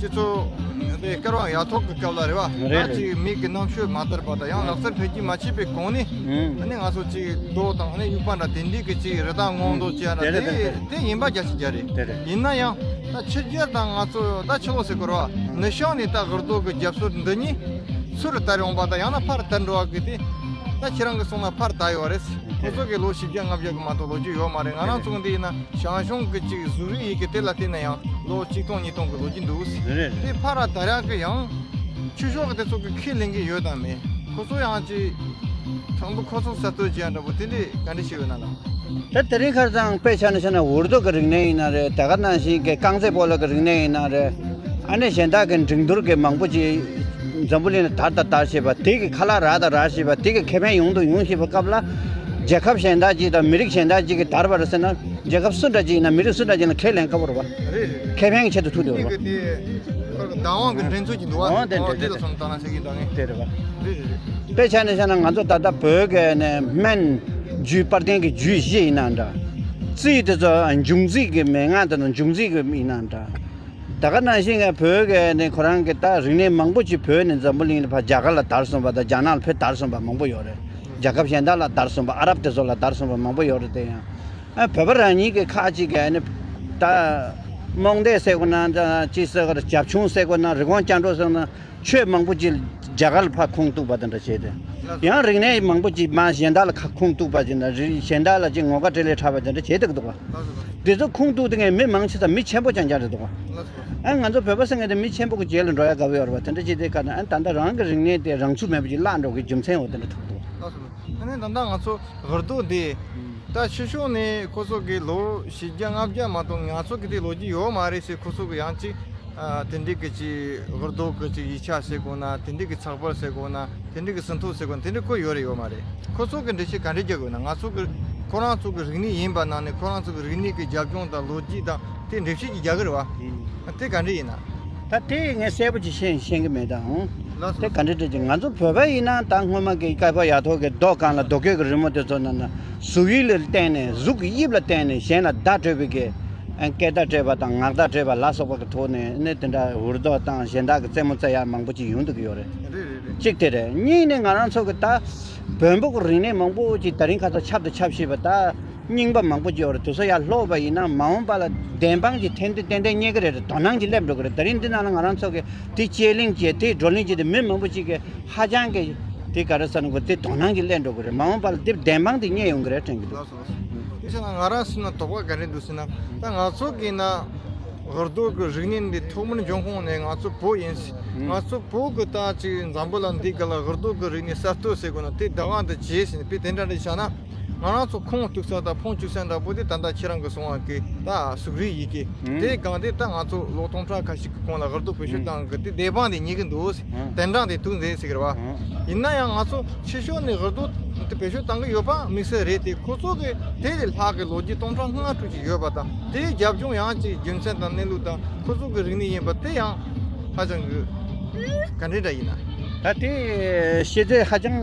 སྤྱི་ཚོགས་དེ་སྐལ་བ་ཡག་ཐོག་གི་སྐབས་ལ་རེད་བ། རེད། ད་རེད། ཅིག་མི་གི་རྣམ་དཔྱོད་མ་དར་བ་དང་། ཡང་ལག་རྩལ་འཕེལ་རྒྱས་མ་བྱས་པའི་གོང་ནས། ཨང་། ཨ་ནི་ང་ཚོ་ཅིག་རྡོ་དང་ཨ་ནི་དབྱུག་པ་འདྲ་དེ་འདྲའི་གི་ཅིག་རི་དྭགས་སྔོག་འདོན་བྱས་ཡ་འདྲ། དེ་རེད། དེ་དེ་དེ་ཡིན་པ་རྒྱ་ཆེ་རྒྱ་རེད། དེ་རེད། ཡིན་ན་ཡང་ད་ཕྱི་རྒྱལ་དང་ང་ཚོ་ད་ཕྱི་ལོགས་ཟེར་དགོས་རེད་བ། ནུབ་བྱང་ནས་ད་གུར་རྡོ་གི་རྒྱབ་སོར་འདི་གཉིས་ཚུར་དར་ཡོང་པ་དང་ཡང་ན་ཕར་དར་འགྲོ་བ་གི་དེ། ད་ཁྱེད་རང་གིས་གསུངས་ན་ཕར་དར་ཡོད་རེད། ཁོ་ཚོ་གི་ལོ་བཞི་བརྒྱ་ལྔ་བརྒྱ་གི་མ་གཏོགས་ལོ་རྒྱུས་ཡོད་མ་རེད། ང་རང་ཚོ་འདི་ཡིན་ན་ཞང་ཞུང་གི་ཅིག་གཟུགས་རིས་ཡི་གེ་དེ་ལ་བལྟས་ན་ཡང་ལོ་གཅིག་སྟོང་ཉིས་སྟོང་གི་ལོ་རྒྱུས་འདུག་རེད། རེད། དེ་ཕར་ར་དར་ཡག་གི་ཡང་ཆོས་ཕྱོགས་གི་དེ་ཚོ་གི་ཁས་ལེན་གི་ཡོད་དམ་མེད། ཁོ་ཚོ་ཡང་ཅིག་དང་པོ་ཁོ་ཚོ་གསར་གཏོད་བྱས་འདྲ་པོ་དེ་འདྲས་ག་འདྲས་ཞིག་ཡོད་ན་ལ། ད་དེ་རིང་ཁ་སང་དཔེ་ཆ་ནས་བཤད་ན་འུར་རྡོ་གི་རིག་གནས་ཡིན་ན་རེད། དེ་ག་ནང་བཞིན་གི་རྐང་རྩེད་སྤོ་ལོ་གི་རིག་གནས་ཡིན་ན་རེད། ཨ་ནི་གཞན་དག་གི་འགྲན་བསྡུར་གི་མང་པོ་ཅིག་འཛམ་བུ་གླིང་ལ་དར་དང་དར་བཞིན་པ་དེ་གི་ཁ་ལག་རག་དང་རག་བཞིན་པ་དེ་གི་ཁེ་ཕན་ཡོང་དང་ཡོང་བཞིན་པའི་སྐབས་ལ། རྒྱལ་ཁབ་གཞན་དག་ཅིག་དང་མི་རིགས་གཞན་དག་ཅིག་གི་དར་བ་རེད་ཟེར་ན། རྒྱལ་ཁབ་སུ་འདྲ་ཅིག་ཡིན་ན་མི་རིགས་སུ་འདྲ་ཅིག་ཡིན་ན་ཁས་ལེན་དཀའ་པོ་རེད་བ། རེད་རེད། ཁེ་ཕན་གྱི་ཆེད་དུ་ཐུག་འདུག་རེད་བ། དེ་གི་དེ་ཁོ་གི་བདག་དབང་གི་འགྲན་ཚོགས་ཅིག་འདུག་བ། ཨོ་དེ་ཨོ་འདྲ་དེ་ལ་རེད། སོང་ཙང་ན་ཟེར་གྱི་འདུག་ངས། དེ་རེད་བ། རེད་རེད་རེད། དཔེ་ཆ་ནས་བཤད་ན་ང་ཚོ་ད་ལྟ་བོད་ཀྱི་ནས་སྨན་རྒྱུད་དཔལ་ལྡན་གྱི་རྒྱུད་བཞི་ཡིན་ན་འདྲ། རྩིས་དེ་ཚོ་འབྱུང་རྩིས་ཀྱི་མན་ངག་དེ་ཚོ་འབྱུང་རྩིས་ཀྱི་ཡིན་ན་འདྲ། ད་ག་ནང་བཞིན་གྱི་བོད་ཀྱི་ནས་ཁོ་རང་གི་ད་རིག་གནས་མང་པོ་ཅིག་བོད་ནས་འཛམ་བུ་གླིང་ལ་ཕར་རྒྱ་གར་ལ་དར་སོང་བ་དང་རྒྱ་ནག་ལ་ཕར་དར་སོང་བ་མང་པོ་ཡོད་རེད། རྒྱལ་ཁབ་གཞན་དག་ལ་དར་སོང་བ། ཨ་རབ་དེ་ཚོ་ལ་དར་སོང་བ་མང་པོ་ཡོད་རེད། དེ་ཡང་ཨ་བོད་པ་རང་ཉིད་ཀྱི་ཁག་ཅིག་གི་ཨ་ནི་ད་རྨོངས་དད་ཟེར་དགོས་ན། ཅི་ཟེར་དགོས་རེད། རྒྱབ་ཆུང་ཟེར་དགོས་ན། རི་ཀོན་སྐྱབས་འགྲོ་ཟེར་ན། ཆོས་མང་པོ་ཅིག་རྒྱ་གར་ལ་ཕར་ཁུངས་གཏུགས་པ་དེ་འདྲ་བྱས་ཏེ། ཡང་རིག་གནས་མང་པོ་ཅིག་མར་གཞན་དག་ལ་ཁ་ཁུངས་གཏུགས་པ་ཅིག་དང་། རིག་གཞན་དག་ལ་ཅིག་ངོ་དགའ་སྤྲེལ་ལད་འཁྲབ་པ་དེ་འདྲ་བྱས་བསྡད་ཀྱི་འདུག་བ། དེ་ཚོ་ཁུངས་གཏུགས་དེ་ངས་མི་མང་ཆེ་ས་མི་ཆེན་པོ་རྐྱང་རྐྱང་རེད་འདུག་བ། ཨ་ང་ཚོ་བོད་པ་ཟེར་མཁན་དེ་མི་ཆེན་པོ་གི་རྗེས་ལ་འགྲོ་ཡ་དགའ་པོ་ཡོད་རེད་བ། དེ་འདྲ་བྱས་ཏེ་ག་ན་ཨ་ད་ལྟ་རང་གི་རིག་གནས་དེ་རང་ཚུགས་མེད་པ་ཅིག་བརླག་འགྲོ་གི་རྒྱུ་མཚན་འོ་དེ་འདྲ་ཐུག་འདུག། ཨ་ནི་ད་ལྟ་ང་ཚོ་གུར་རྡོ་འདི། ད་ཕྱི་ཕྱོགས་ནས་ཁོ་ཚོ་གི་ལོ་བཞི་བརྒྱ་ལྔ་བརྒྱ་མ་གཏོགས་ང་ཚོ་གི་དེ་ལོ་རྒྱུས་ཡོད་མ་རེད་ཟེར། ཁོ་ཚོ་གི་ཡང་ཅིག་ཨ་དེ་འདྲའི་གི་ཅིག་གུར་རྡོ་གི་ཅིག་ཡིག་ཆ་ཟེར་དགོས་ན། དེ་འདྲའི་གི་ཚགས་པར་ཟེར་དགོས་ན། དེ་འདྲའི་གི་ཟིན་ཐོ་ཟེར་དགོས་ན། དེ་འདྲའི་བཀོད་ཡོད་རེད་ཡོད་མ་རེད། ཁོ་ཚོ་གི་འགྲེལ་བཤད་ག་འདྲས་རྒྱག་དགོས་ན། ང་ཚོ་གི་ཁོ་རང་ཚོ་གི་རིག་གནས་ཡིན་པ་ནང་ནས་ཁོ་རང་ཚོ་གི་རིག་གནས་གི་རྒྱབ་ལྗོངས་དང་ལོ་རྒྱུས་དང་དེ་འགྲེལ་བཤད་ཅིག་རྒྱག་གི་རེད་བ། ཨུམ། དེ་ག་འདྲས་ཡིན་ན། ད་དེ་ངས་གསལ་པོ་ཅིག་ཤེས་ཤེས་ཀྱི་མེད་ད། ཨང་། ལགས་སོ། དེ་ག་འདྲ་འདྲ་ཅིག་ང་ཚོ་བོད་པ་ཡིན་ན་ད་སྔོན་མ་གི་སྐལ་པ་ཡག་ཐོག་གི་རྡོ་སྒང་ལ་རྡོ་བརྐོས་ཀྱི་རི་མོ་དེ་ཚོ་ནང་ན་གཟུགས་དབྱིབས་ལ་བརྟེན་ནས། གཟུགས་ཀྱི་དབྱིབས་ལ་བརྟེན་ནས་གཞན་ལ་བརྡ་སྤྲོད་པའི་གི་ཨ་སྐད་བརྡ་སྤྲད་པ་དང་ངག་བརྡ་སྤྲད་པ་ལ་སོགས་པ་གི་ཐོག་ནས་ནི་དེ་འདྲ་འུར་རྡོ་དང་གཞན་དག་གི་རྩེད་མོ་རྩེ་ཡག་མང་པོ་ཅིག་ཡོང་འདུག་གི་ཡོད་རེད། རེད་རེད་རེད། གཅིག་དེ་རེད། གཉིས་ནི་ང་རང་ཚོ་གི་ད་ བོན་པོ་གི་རིག་གནས་མང་པོ་ཅིག་ད་རིང་ཁ་སང་ཁྱབ་དང་ཁྱབ་བཞིན་པ། ད་རྙིང་པ་མང་པོ་ཅིག་ཡོད་རེད། དེ་ཚོ་ཡར་ཀློག་པ་ཡིན་ན་མ་འོངས་པ་ལ་བདེན་དཔང་ཅིག་ཏན་ཏན་ཏན་ཏན་རྙེད་ཀྱི་རེད། དོ་སྣང་ཅིག་སླེབས་འགྲོ་གི་རེད། ད་རིང་འདི་ནང་ལ་ང་རང་ཚོ་གི་དེ་དཔྱད་གླེང་བྱས། དེ་བགྲོ་གླེང་བྱས་ཏེ་མི་མང་པོ་ཅིག་གི་ཧ་ཅང་གི་དེ་ག་རེ་ཟེར་ན་གོ། དེ་དོ་སྣང་ཅིག་སླེབས་འགྲོ་གི་རེད། མ་འོངས་པ་ལ་དེ་བདེན་དཔང་དེ་རྙེད་ཡོང་གི་རེད་དྲན་གི་འདུག། ལགས་སོ། ལགས་སོ། དེ་བྱས་ན་ང་རང་སེམས་ན་དོགས་པ་ག་རེ་འདུག་ཟེར་ན། ད་ང་ཚོ་གི་ན་ཝར་ཌོ་གི་རིག་གནས་འདི་ཐོག་མར་འབྱུང་ཁུངས་ནས་ང་ཚོ་བོད་ཡིན། ང་ཚོ་བོད་གི་ད་ཅིག་འཛམ་བུ་གླིང་འདི་ག་ལ་ཝར་ཌོ་གི་རིག་གནས་གསར་གཏོད་ཟེར་དགོས་ན་དེ་བདག་དབང་དུ་བྱས་ཟིན་པའི་དེ་འདྲ་འདྲ་བྱས་ན། ང་རང་ཚོ་ཁུངས་གཏུགས་ས་དང་ཕུང་བཅུག་ས་འདྲ་པོ་དེ་ད་ལྟ་ཁྱེད་རང་གི་གསུང་བ་གི་ད་གཟུགས་རིས་ཡི་གེ་དེ་གང་དེ་ད་ང་ཚོ་ལོ་སྟོང་ཕྲག་ཁ་ཤས་ཀྱི་གོང་ལ་ཝར་ཌོ་བེད་སྤྱོད་བཏང་གི་དེ་བདེན་དཔང་དེ་རྙེད་ཀྱི་འདུག། དེ་འདྲ་དེ་འདུག་འདི་ཟེར་གི་རེད་བ། ཡིན་ན་ཡང་ང་ཚོ་ཕྱི་ཕྱོགས་ནས་ཝར་ཌོ་དེ་བེད་སྤྱོད་བཏང་གི་ཡོད་པ་དམིགས་བསལ་རེད་དེ། ཁོ་ཚོ་གི་དེ་ལས་ལྷག་གི་ལོ་རྒྱུས་སྟོང་ཕྲག་ལྔ་དྲུག་ཅིག་ཡོད་པ་དང་། དེའི་རྒྱབ་ལྗོངས་ཡང་ཅིག་རྒྱུ་མཚན་དང་གནས་ལུགས་དང་ཁོ་ཚོ་གི་རིག་གནས་ཡིན་པ་དེ་ཡང་ཧ་ཅང་གི་ག་འདྲ་འདྲ་ཡིན་ན། ད་དེ་ཤེས་ཚད་ཧ་ཅང་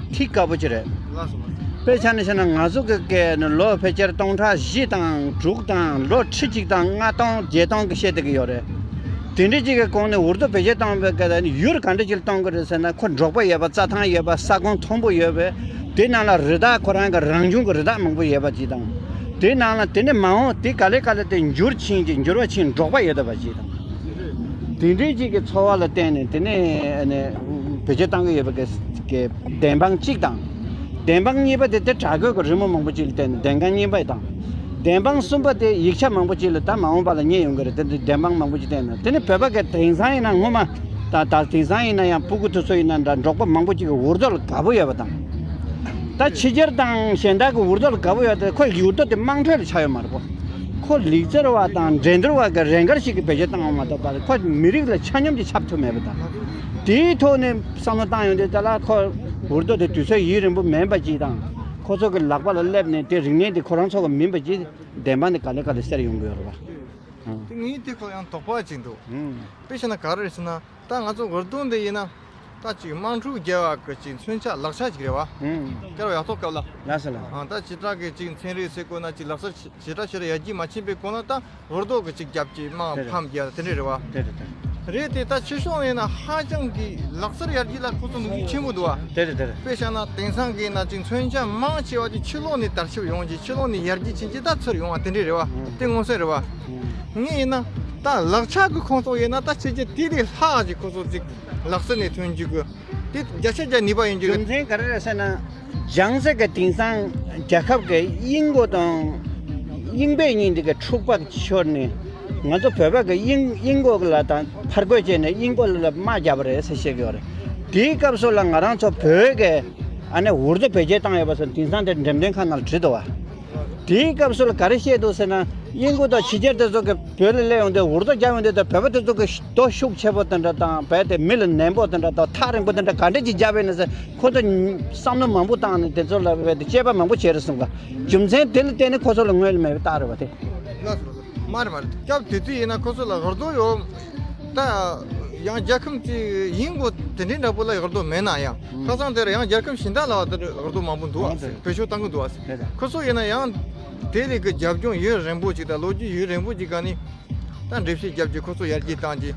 ཐིག་དཀའ་པོ་ཅིག་རེད། ལགས་སོ། ལགས་སོ། དཔེ་ཆ་ནས་བཤད་ན་ང་ཚོ་གི་སྐད་ནི་ལོ་ཕལ་ཆེར་སྟོང་ཕྲག་བཞི་དང་དྲུག་དང་ལོ་ཁྲི་གཅིག་དང་ལྔ་སྟོང་བརྒྱད་སྟོང་གི་བཤད་བསྡད་ཀྱི་ཡོད་རེད། དེ་འདྲའི་ཅིག་གི་གོང་ནས་ཝར་ཌོ་བེད་སྤྱོད་བཏང་བའི་སྐད་ནི་ཡུལ་ག་འདྲ་ཅིག་གཏོང་གི་རེད་ཟེར་ན། ཁོ་འབྲོག་པ་ཡོད་པ། རྩྭ་ཐང་ཡོད་པ། ས་ཁོངས་མཐོན་པོ་ཡོད་པའི། དེ་ནང་ལ་རི་དྭགས་ཁོ་རང་གི་རང་བྱུང་གི་རི་དྭགས་མང་པོ་ཡོད་པ་ཅིག་དང་། དེ་ནང་ལ་དེ་ནས་མ་འོངས་དེ་ག་ལེ་ག་ལེ་དེ་འགྱུར་ཕྱིན་ཅིག་འགྱུར་བ་ཕྱིན་འབྲོག་པ་ཡོད་བསྡད་པ་ཅིག་དང་། དེ་འདྲའི་ཅིག་གི་འཚོ་བ་ལ་བརྟེན་ནས་དེ་ནས་ཨ་ནི་བེད་སྤྱོད་བཏང་གི་ཡོད་པ་གི་གི་བདེན་དཔང་གཅིག་དང་། བདེན་དཔང་གཉིས་པ་དེ་དེ་བྲག་བརྐོས་ཀྱི་རི་མོ་མང་པོ་ཅིག་ལ་བརྟེན་ནས་བདེན་དཔང་གཉིས་པ་དང་། བདེན་དཔང་གསུམ་པ་དེ་ཡིག་ཆ་མང་པོ་ཅིག་ལ་ད་མ་འོངས་པ་ལ་རྙེད་ཡོང་གི་རེད། དེ་འདྲའི་བདེན་དཔང་མང་པོ་ཅིག་བསྟན་ནས། དེ་ནི་བོད་པ་གི་དེང་སང་ཡིན་ན་སྔོན་མ་ད་ད་དེང་སང་ཡིན་ན་ཡང་སྤུ་གུ་དེ་ཚོ་ཡིན་ན་འདྲ། འབྲོག་པ་མང་པོ་ཅིག་གི་ཝར་ཌོ་ལ་དགའ་པོ་ཡོད་པ་དང་། ད་ཕྱི་རྒྱལ་དང་གཞན་དག་གི་ཝར་ཌོ་ལ་དགའ་པོ་ཡོད་དེ། ཁོ་ཝར་ཌོ་དེ་དམངས་ཁྲོད་ལ་ཆགས་ཡོད་མ་རེད་གོ། ཁོ་ལུག་རྫི་བ་དང་འགྲན་བསྡུར་བ་གི་རས་འགར་ཞིག་གི་བེད་སྤྱོད་བཏང་བ་མ་གཏོགས་པ། ཁོ་མི་རིགས་ལ་ཆ་སྙོམས་ཀྱི་ཁྱབ་ཐུབ་མེད་པ་དང་། དེའི་ཐོག་ནས་བསམ་བློ་བཏང་ཡོང་དུས་ད་ལ་ཁོ་ཝར་ཌོ་དེ་དུས་ཚོད་ཡུན་རིང་པོ་མིན་པ་ཅིག་དང་། ཁོ་ཚོ་གི་ལག་པ་ལ་སླེབས་ནས་དེ་རིག་གནས་དེ་ཁོ་རང་ཚོ་གི་མིན་པ་ཅིག་བདེན་དཔང་དེ་ག་ལེ་ག་ལེ་གསལ་ཡོང་གི་ཡོད་རེད་བ། དེ་ངས་དེ་ཁོ་ཡང་དོགས་པ་ཅིག་འདུག། དཔེ་བྱས་ན་ག་རེ་རེད་ཟེར་ན། ད་ང་ཚོ་ཝར་ཌོ་འདི་ཡིན་ན་ད་ཅིག་དམངས་ཁྲོད་རྒྱལ་བ་གི་ཅིག་མཚོན་ཆ་ལག་ཆ་ཅིག་རེད་བ། ཨུམ། སྐྱར་ཡག་ཐོག་སྐབས་ལ། ལགས་སོ་ལགས། ཨ། ད་བྱེ་བྲག་གི་ཅིག་ཚན་རིག་ཟེར་དགོས་ན་ཅིག་ལག་རྩལ་ཞེ་དྲག་ཞེ་དྲག་ཡར་རྒྱས་མ་ཕྱིན་པའི་སྒང་ལ་ད་ཝར་ཌོ་གི་ཅིག་རྒྱབ་ཀྱི་དམངས་དེ་རེད། ཕམ་རྒྱག་དེ་འདྲ་རེད་བ། དེ་རེད་དེ། རེད་དེ། ད་ཕྱི་ཕྱོགས་ཡིན་ན་ཧ་ཅང་གི་ལག་རྩལ་ཡར་རྒྱས་ལ་ཁོ་ཚོ་ནུས་ཤུགས་ཆེན་པོ་འདུག་བ། དེ་རེད་དེ་རེད། དཔེ་བཞག་ན་དེང་སང་གི་ཡིན་ན་ཅིག་མཚོན་ཆ་མང་ཆེ་བ་ཅིག་ཕྱི་ལོགས་ནས་དར་ཁྱབ་ཡོང་ཅིག་ཕྱི་ལོགས་ནས་ཡར་རྒྱས་ཕྱིན་ཅིག་ད་ཚུར་ཡོང་བ་དེ་འདྲ་རེད་བ། ཨུམ། དེ་མངོན་གསལ་རེད་བ། ངས་ཡིན་ན་ད་ལག་ཆ་གི་ཁོངས་གཏོགས་ཡིན་ན་ད་ཕྱི་རྒྱལ་དེ་ལས་ལྷག་ཅིག་ཁོ་ཚོ་ཅིག་ལག་རྩལ་ནས་ཐོན་རྒྱུ་གི་དེ་བརྒྱ་ཆ་བརྒྱ་ནུས་པ་ཡོང་རྒྱུ་རྒྱུ་གི། མཚན་ག་རེ་རེད་ཟེར་ན། ལྗང་གསེར་གི་དེང་སང་རྒྱལ་ཁབ་ཀྱི་དབྱིན་གོ་དང་དབྱིན་པའི་གཉིས་འདི་གི་འཁྲུག་པ་ཤོར་ནས། ང་ཚོ་བོད་པ་གི་དབྱིན་དབྱིན་གོ་ལ་དང་ཕར་རྒོལ་བྱས་ནས་དབྱིན་གོ་ལ་དམག་བརྒྱབ་པ་རེད་ཟེར་བཤད་ཀྱི་ཡོད་རེད། དེའི་སྐབས་སུ་ལ་ང་རང་ཚོ་བོད་ཀྱི་ཨ་ནི་ཝར་ཌོ་བེད་སྤྱོད་བཏང་ཡོད་པ་སོགས་དེང་སང་དེ་འགྲེམས་སྟོན་ཁང་ནང་ལ་བྲིས་འདུག་བ། དེའི་སྐབས་སུ་ལ་ག་རེ་བཤད་འདུག་ཟེར་ན། དབྱིན་གོ་དང་ཕྱི་རྒྱལ་དེ་ཚོ་གི་བོད་ལ་སླེབས་ཡོང་དུས་ཝར་ཌོ་རྒྱག་ཡོང་དུས་དང་། བོད་པ་དེ་ཚོ་གི་རྡོ་ཤུགས་ཆེ་པོ་དེ་འདྲ་དང་། རྦད་དེ་མི་ལ་ནན་པོ་དེ་འདྲ་དང་། ཐག་རིང་པོ་དེ་འདྲ་ག་འདྲ་ཅིག་རྒྱབ་ཡོད་ན་ཟེར། ཁོ་ཚོ་བསམ་བློ་མང་པོ་བཏང་ནས་དེ་ཚོ་ལ་རྦད་དེ་དཔྱད་པ་མང་པོ་བྱས་རེད་གསུངས་པ། རྒྱུ་མཚན་དེ་ལ་བརྟེན་ནས་ཁོ་ཚོ་ལ་དངོས་ལ་མེད་པའི་རྟགས་རེད་བ་དེ། ལགས་སོ། མ་རེད་མ་རེད། སྐབས་དེ་དུས་ཡིན་ན་ཁོ་ཚོ་ལ་ཝར་ཌོ་ཡོད། ད་ཡང་རྒྱལ་ཁམས་ཅིག་དབྱིན་གོ་དེ་འདྲའི་འདྲ་པོ་ལ་ཝར་ཌོ་མེད་ན་ཡང་། ཁ་སང་དེར་ཡང་རྒྱལ་ཁམས་གཞན་དག་ལ་བ་དེར་ཝར་ཌོ་མང་པོ་འདུག་ཨ། བེད་སྤྱོད་བཏང་གི་འདུག་ཨ། ཁོ་ཚོ་ཡིན་ན་ཡང་དེ་ལས་ཀྱི་རྒྱབ་ལྗོངས་ཡུན་རིང་པོ་ཅིག་དང་། ལོ་རྒྱུས་ཡུན་རིང་པོ་ཅིག་ག་ནས་ད་འགྲེལ་བཤད་རྒྱབ་ཀྱི་ཁོ་ཚོ་ཡར་རྒྱས་བཏང་གི།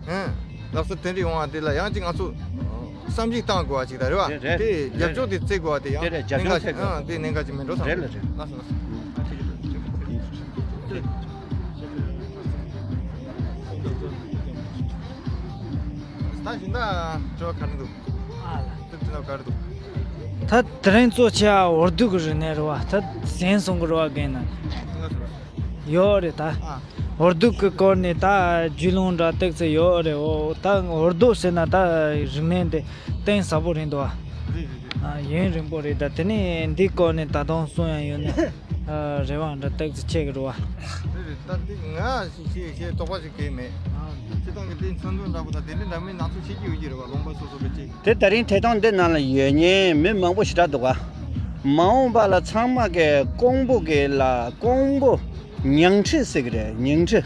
ཧུམ། ལག་རྩལ་དེ་འདྲ་ཡོང་བ་དེ་ལ་ཡང་ཅིག་ང་ཚོ་བསམ་གཞིག་བཏང་དགོས་པ་ཅིག་ད་རེད་བ། རེད་རེད། དེ་རྒྱབ་ལྗོངས་དེ་བརྩི་དགོས་པ་དེ་ཡང་དེ་རེད། རྒྱབ་ལྗོངས་བརྩི་དགོས། ཨ། དེ་གནད་འགག་ཅིག་མིན་འགྲོ་བསམ། རེད་ལ་རེད། ལགས་སོ་ལགས་སོ། ད་གཞན་དག་དྲི་བ་ག་རེ་འདུག། ཨ་ལ། དེ་དྲི་བ་ག་རེ་འདུག། ད་དེ་རིང་གཙོ་ཆེ་བ་ཝར་ཌོ་གི་རིག་གནས་རེད་བ། ད་གཞན་གསུང་གི་རེད་བ་རྒན་ན། ལགས་སོ་ལགས་སོ། ཡོད་རེད་ད། ཨ། ཝར་ཌོ་གི་སྐོར་ནས་ད་རྒྱུས་ལོན་འདྲ་ཏོག་ཙམ་ཡོད་རེད། འོ། ད་ཝར་ཌོ་ཟེར་ན་ད་རིག་གནས་འདི་གཏིང་ཟབ་པོ་རེད་འདུག་བ། རེད་རེད་རེད། ཨ། ཡུན་རིང་པོ་རེད། ད་དེ་ནས་འདིའི་སྐོར་ནས་ད་དུང་གསུང་ཡ་ཡོད་ན། ཨ། རེ་བ་འདྲ་ཏོག་ཙམ་ཆེ་གི་རེད་བ། རེད་རེད། ད་འདི་ང་ཞིག་ཞིག་ཞིག་དོགས་པ་ཞིག་གང་ཡང་མེད། ཨ། སྤྱིར་བཏང་གི་དེ་མཚོན་དོན་འདྲ་པོ་དང་དེ་འདྲའི་འདྲ་མིན་སྣ་ཚོགས་ཤེས་ཀྱི་ཡོད་ཀྱི་རེད་བ། ལུང་པ་སོ་སོ་གི་ཅིག། དེ་ད་རིང་ཐད་གཏོང་འདི་ནང་ལ་ཡོད་མཁན་མི་མང་པོ་ཞེ་དྲག་འདུག་ག། མ་འོངས་པ་ལ་ཚང་མ་གིས་ཀོང་པོ་གི་ལ་ཀོང་པོ་ཉིང་ཁྲི་ཟེར་གི་རེད། ཉིང་ཁྲི།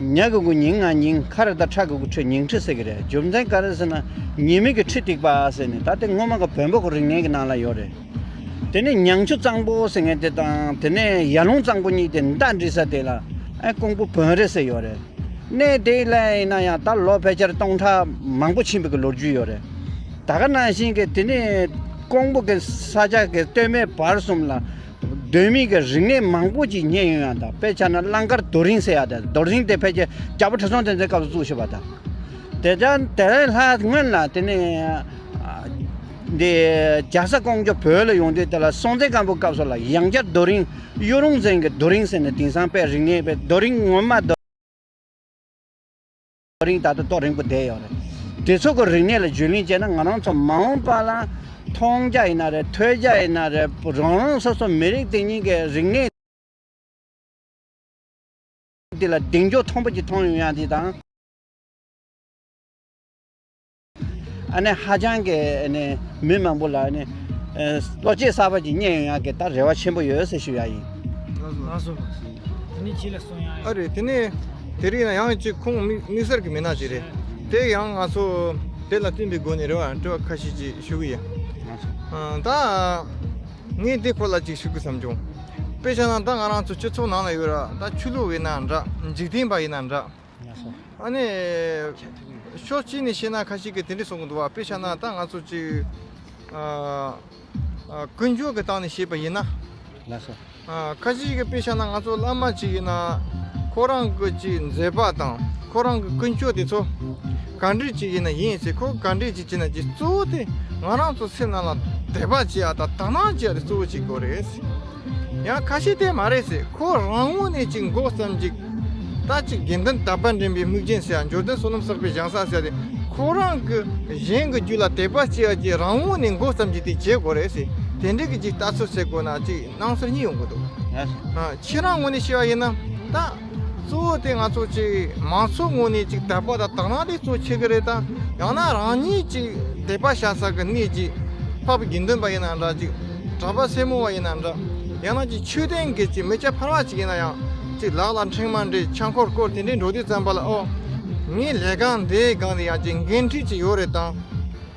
ཉ་གི་གུ་ཉིང་། ང་ཉིང་། ཁ་ར་བཏགས་ཁྲ་གི་གུ་ཁྲི། ཉིང་ཁྲི་ཟེར་གི་རེད། རྒྱུ་མཚན་ག་རེ་ཟེར་ན། ཉི་མ་གི་ཁྲི་ཐིགས་པ་ཟེར་ནས། ད་དེ་སྔོན་མ་གི་བོན་པོ་གི་རིག་གནས་ཀྱི་ནང་ལ་ཡོད་རེད། དེ་ནས་ཉང་ཆུ་གཙང་པོ་ཟེར་མཁན་དེ་དང་། དེ་ནས་ཡར་ཀླུང་གཙང་པོ་གཉིས་དེ་མདའ་འདྲེས་ས་དེ་ལ་ཨ་ཀོང་པོ་བོན་རི་ཟེར་ཡོད་རེད། གནས་དེ་ལ་ཡིན་ན་ཡང་ད་ལོ་ཕལ་ཆེར་སྟོང་ཕྲག་མང་པོ་ཕྱིན་པའི་གི་ལོ་རྒྱུས་ཡོད་རེད། ད་ག་ནང་བཞིན་གི་དེ་ནས་ ཀོང་པོ་གི་ས་ཆ་གི་སྟོད་སྨད་བར་གསུམ་ལ་སྡོད་མི་གི་རིག་གནས་མང་པོ་ཅིག་རྙེད་ཡོང་ཡ་དང་། དཔེ་ཆ་ན་གླང་དཀར་རྡོ་རིང་ཟེར་ཡ་དང་། རྡོ་རིང་དེ་ཕལ་ཆེར་རྒྱལ་པོ་ཁྲི་སྲོང་ལྡེ་བཙན་སྐབས་སུ་བཙུགས་བཞག་པ་དང་། དེ་ལྟར་དེ་ལས་ལྷག་སྔོན་ལ་དེ་ནས་འདི་རྒྱ་བཟའ་ཀོང་ཇོ་བོད་ལ་ཡོང་དུས། དེ་ལ་སྲོང་བཙན་སྒམ་པོའི་སྐབས་སུ་ལ་ཡང་བསྐྱར་རྡོ་རིང་གཡུ་རོང་བཙན་གྱི་རྡོ་རིང་ཟེར་ནས་དེང་སང་དཔེ་རིག་གནས་པའི་རྡོ་རིང་ངོ་མ་རྡོ་རིང་ད་ལྟ་ཏོག་རིང་པོ་བསྡད་ཡོད་རེད། དེ་ཚོ་གི་རིག་གནས་ལ་རྒྱུས་ལོན་བྱས་ན། ང་རང་ཚོ་མ་འོངས་པ་ལ་མཐོང་རྒྱ་ཡིན་ན་རེད། ཐོས་རྒྱ་ཡིན་ན་རེད། རང་རང་སོ་སོ་མི་རིགས་དེ་ཉིད་ཀྱི་རིག་གནས་དེ་ལ་གདེང་འཇོག་མཐོན་པོ་ཅིག་མཐོང་ཡོང་ཡ་དེ་དང་། ཨ་ནི་ཧ་ཅང་གི་ཨ་ནི་མི་མང་པོ་ལ་ཨ་ནི་ཨ་བློ་སྐྱེད་གསར་པ་ཅིག་རྙེད་ཡོང་ཡག་གི་ད་རེ་བ་ཆེན་པོ་ཡོད་ཟེར་ཞུ་ཡག་ཡིན། ལགས་སོ། དེ་ནས་ཁྱེད་ལ་གསུང་ཡག་ཡོད། ཨ་རེད། དེ་ནས་དེ་རིང་ན་ཡང་ཅིག་ཁོང་དམིགས་དམིགས་བསལ་གྱི་མི་སྣ་ཅིག་རེད། དེ་ཡང་ང་ཚོ་དེ་ལ་བསྟུན་པའི་སྒོ་ནས་རེ་བ་དྲི་བ་ཁ་ཤས་ཅིག་ཞུ་གི་ཡིན། ལགས་སོ། ཨ་ད་ངས་འདི་སྐོར་ལ་ཅིག་ཞུ་དགོས་བསམ་བྱུང་། དཔེ་བཞག་ན་ད་ང་རང་ཚོ་སྤྱི་ཚོགས་ནང་ལ་ཡོད་ར། ད་ཆོས་ལུགས་ཡིན་ན་འདྲ། འཇིག་རྟེན་པ་ཡིན་ན་འདྲ། ལགས་སོ། ཨ་ནི་ཕྱོགས་གཅིག་ནས་བཤད་ན་ཁ་ཤས་ཀྱིས་དེ་འདྲ་གསུང་གི་འདུག་བ། དཔེ་བཞག་ན་ད་ང་ཚོ་ཅིག་ཨ་ཨ་ཀུན་སྤྱོད་ཀྱི་སྟེང་ནས་བཤད་པ་ཡིན་ན། ལགས་སོ། ཨ་ཁ་ཤས་ཀྱིས་དཔེ་བཞག་ན་ང་ཚོ་བླ་མ་ཅིག་ཡིན་ན་ཁོ་རང་གི་ཅིག་མཛད་པ་དང་ཁོ་རང་གི་ཀུན་སྤྱོད་དེ་ཚོ་ག་འདྲ་ཅིག་ཡིན་ན་ཡིན་ཟེར། ཁོ་ག་འདྲ་ཅིག་བྱས་ན་ཅིག་གཙོ་བོ་དེ་ང་རང་ཚོ་སེམས་ནང་ལ་དད་པ་བྱེད་ཡ་དང་དག་སྣང་བྱེད་ཡ་དེ་གཙོ་བོ་བྱེད་དགོས་རེད། ཡང་ཁ་ཤས་དེ་མ་རེད་ཟེར། ཁོ་རང་ངོས་ནས་ཅིག་མགོ་བརྩམས་ཅིག་ད་ཅིག་དགེ་འདུན་དད་པ་འདྲེན་པའི་དམིགས་རྐྱེན་ཟེར་ཡ། འབྱོར་ལྡན་བསོད་ནམས་བསགས་པའི་ཞིང་ས་ཟེར་ཡ་དེ། ཁོ་རང་གི་གཞན་གྱི་རྒྱུད་ལ་དད་པ་བྱེད་ཡ་ཅིག་རང་ངོས་ནས་མགོ་བརྩམས་ཅིག་དེ་བྱེད་དགོས་རེད་ཟེར། དེ་འདྲའི་གི་ཅིག་ལྟ་ཚུལ་ཟེར་དགོས་ན་ཅིག་སྣང་ཚུལ་གཉིས་ཡོང་གི་འདུག་ཨ་ཁྱེད་རང་ངོས་ནས་བཤད་པ་ཡིན་ན་ད། གཙོ་བོ་དེ་ང་ཚོ་ཅིག་མང་ཚོགས་ངོས་ནས་ཅིག་དད་པ་དང་དག་སྣང་དེ་གཙོ་ཆེ་གི་རེད་དམ། ཡང་ན་རང་ཉིད་ཅིག་དད་པ་བྱ་ས་གི་གནས་ཅིག་འཕགས་པའི་དགེ་འདུན་པ་ཡིན་ན་འདྲ། ཅིག་གྲྭ་པ་སེར་མོ་བ་ཡིན་ན་འདྲ། ཡང་ན་ཅིག་ཆོས་ལྡན་གི་ཅིག་མི་སྐྱ་ཕལ་བ་ཅིག་ཡིན་ན་ཡང་ཅིག་ལག་ལ་ཕྲེང་བ་འདྲ་ཕྱག་འཁོར་བསྐོར་དེ་འདྲའི་འགྲོ་དུས་ཙམ་པ་ལ། ཨོ་ངའི་ལས་སྒང་འདིའི་སྒང་དེ་ཡང་ཅིག་འགན་འཁྲི་ཅིག་ཡོད་རེད་དམ།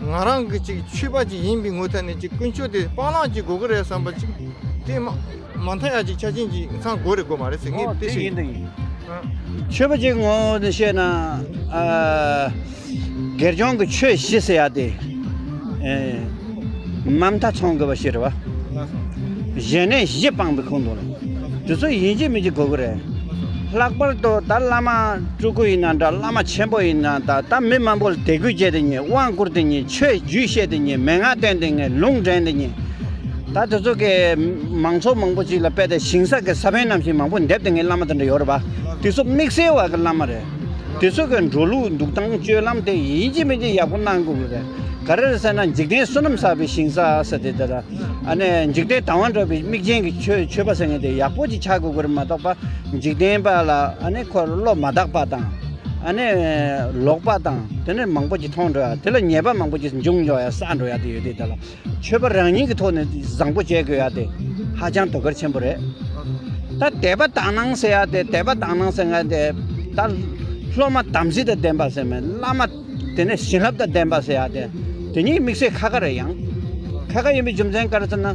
ང་རང་གི་ཅིག་ཆོས་པ་ཅིག་ཡིན་པའི་ངོས་ཐད་ནས་ཅིག་ཀུན་སྤྱོད་དེ་སྤང་བླང་ཅིག་དགོས་ཀྱི་རེད་བསམ་པ་ཅིག་དེ་མ་མ་མཐའ་ཡ་ཅིག་ཆ་རྐྱེན་ཅིག་ཚང་དགོས་རེད་དགོས་མ་རེད་ཟེར། ངས་ཨོ་དེ་དེ་ཞིག་ཡིན་ཡིན། དང་ཡིན། ཨ་ཆོས་པ་ཅིག་ངོས་ནས་བཤད་ན། ཨ་སྒེར་སྐྱོང་གི་ཆོས་བཞི་ཟེར་ཡ་དེ། ཨེ་མ་མཐའ་ཚང་དགོས་པ་ཞིག་རེད་བ། གཞན་གནས་བཞི་སྤངས་པའི་ཁོངས་གཏོགས་རེད། དེ་ཚོ་ཡིན་གཅིག་མིན་གཅིག་དགོས་ཀྱི་རེད། ལྷག་པར་དུ་ད་བླ་མ་སྤྲུལ་སྐུ་ཡིན་ན་འདྲ། བླ་མ་ཆེན་པོ་ཡིན་ན་འདྲ། ད་མི་མང་པོ་ལ་དད་གུས་བྱས་དེ་ཉིད། དབང་བསྐུར་དེ་ཉིད། ཆོས་བརྒྱུད་བཤད་དེ་ཉིད། མན་ངག་བསྟན་དེ་ཉིད། ལུང་འདྲེན་དེ་ཉིད། ད་དེ་ཚོ་གི་མང་ཚོགས་མང་པོ་ཅིག་ལ་དཔེ་དེ་ཞིང་ས་གི་ས་བོན་རྣམས་ཤིག་མང་པོ་འདེབས་དེ་ངའི་བླ་མ་དེ་འདྲ་ཡོད་རེད་པ། དེ་ཚོ་དམིགས་བསལ་བ་གི་བླ་མ་རེད། དེ་ཚོ་གི་འགྲོ་ལུགས་འདུག་སྟངས་སྤྱོད་ལམ་དེ་ཡིན་གཅིག་མིན་གཅིག་ཡག་པོ་གནང་དགོས་ཀྱི་རེད། ག་རེ་རེད་ཟེར་ན་འཇིག་རྟེན་བསོད་ནམས་བསགས་པའི་ཞིང་ས་ཟེར་དེ་དེ་ལ། ཨ་ནི་འཇིག་རྟེན་དང་བ་འདྲ་བའི་དམིགས་ཅན་གྱི་ཆོས་ཆོས་པ་ཟེར་མཁན་དེ་ཡག་པོ་ཅིག་ཆགས་དགོས་ཀྱི་རེད་མ་གཏོགས་པ། འཇིག་རྟེན་པ་ལ་ཨ་ནི་ཁོ་བློ་མ་དག་པ་དང་། ཨ་ནི་ལོག་པ་དང་དེ་ནས་མང་པོ་ཅིག་མཐོང་འགྲོ་ཡ། དེ་ལ་ཉེས་པ་མང་པོ་ཅིག་འབྱུང་འགྲོ་ཡ། བསགས་འགྲོ་ཡ་དེ་ཡོད་དེ། དེ་ལ་ཆོས་པ་རང་ཉིད་ཀྱི་ཐོག་ནས་བཟང་པོ་བྱེད་དགོས་ཡ་དེ་ཧ་ཅང་དོ་ཁུར་ཆེན་པོ་རེད། ད་དད་པ་དག་སྣང་ཟེར་ཡ་དེ། དད་པ་དག་སྣང་ཟེར་མཁན་དེ་ད་སློབ་མ་དམ་ཚིག་དང་ལྡན་པ་ཟེར་མེད། བླ་མ་དེ་ནས་བྱིན་རླབས་དང་ལྡན་པ་ཟེར་ཡ་དེ། དེ་གཉིས་དམིགས་བསལ་ཁ་ཁ་རེད། ཡང་ཁ་ཁ་ཡིན་པའི་རྒྱུ་མཚན་ག་རེ་ཟེར་ན།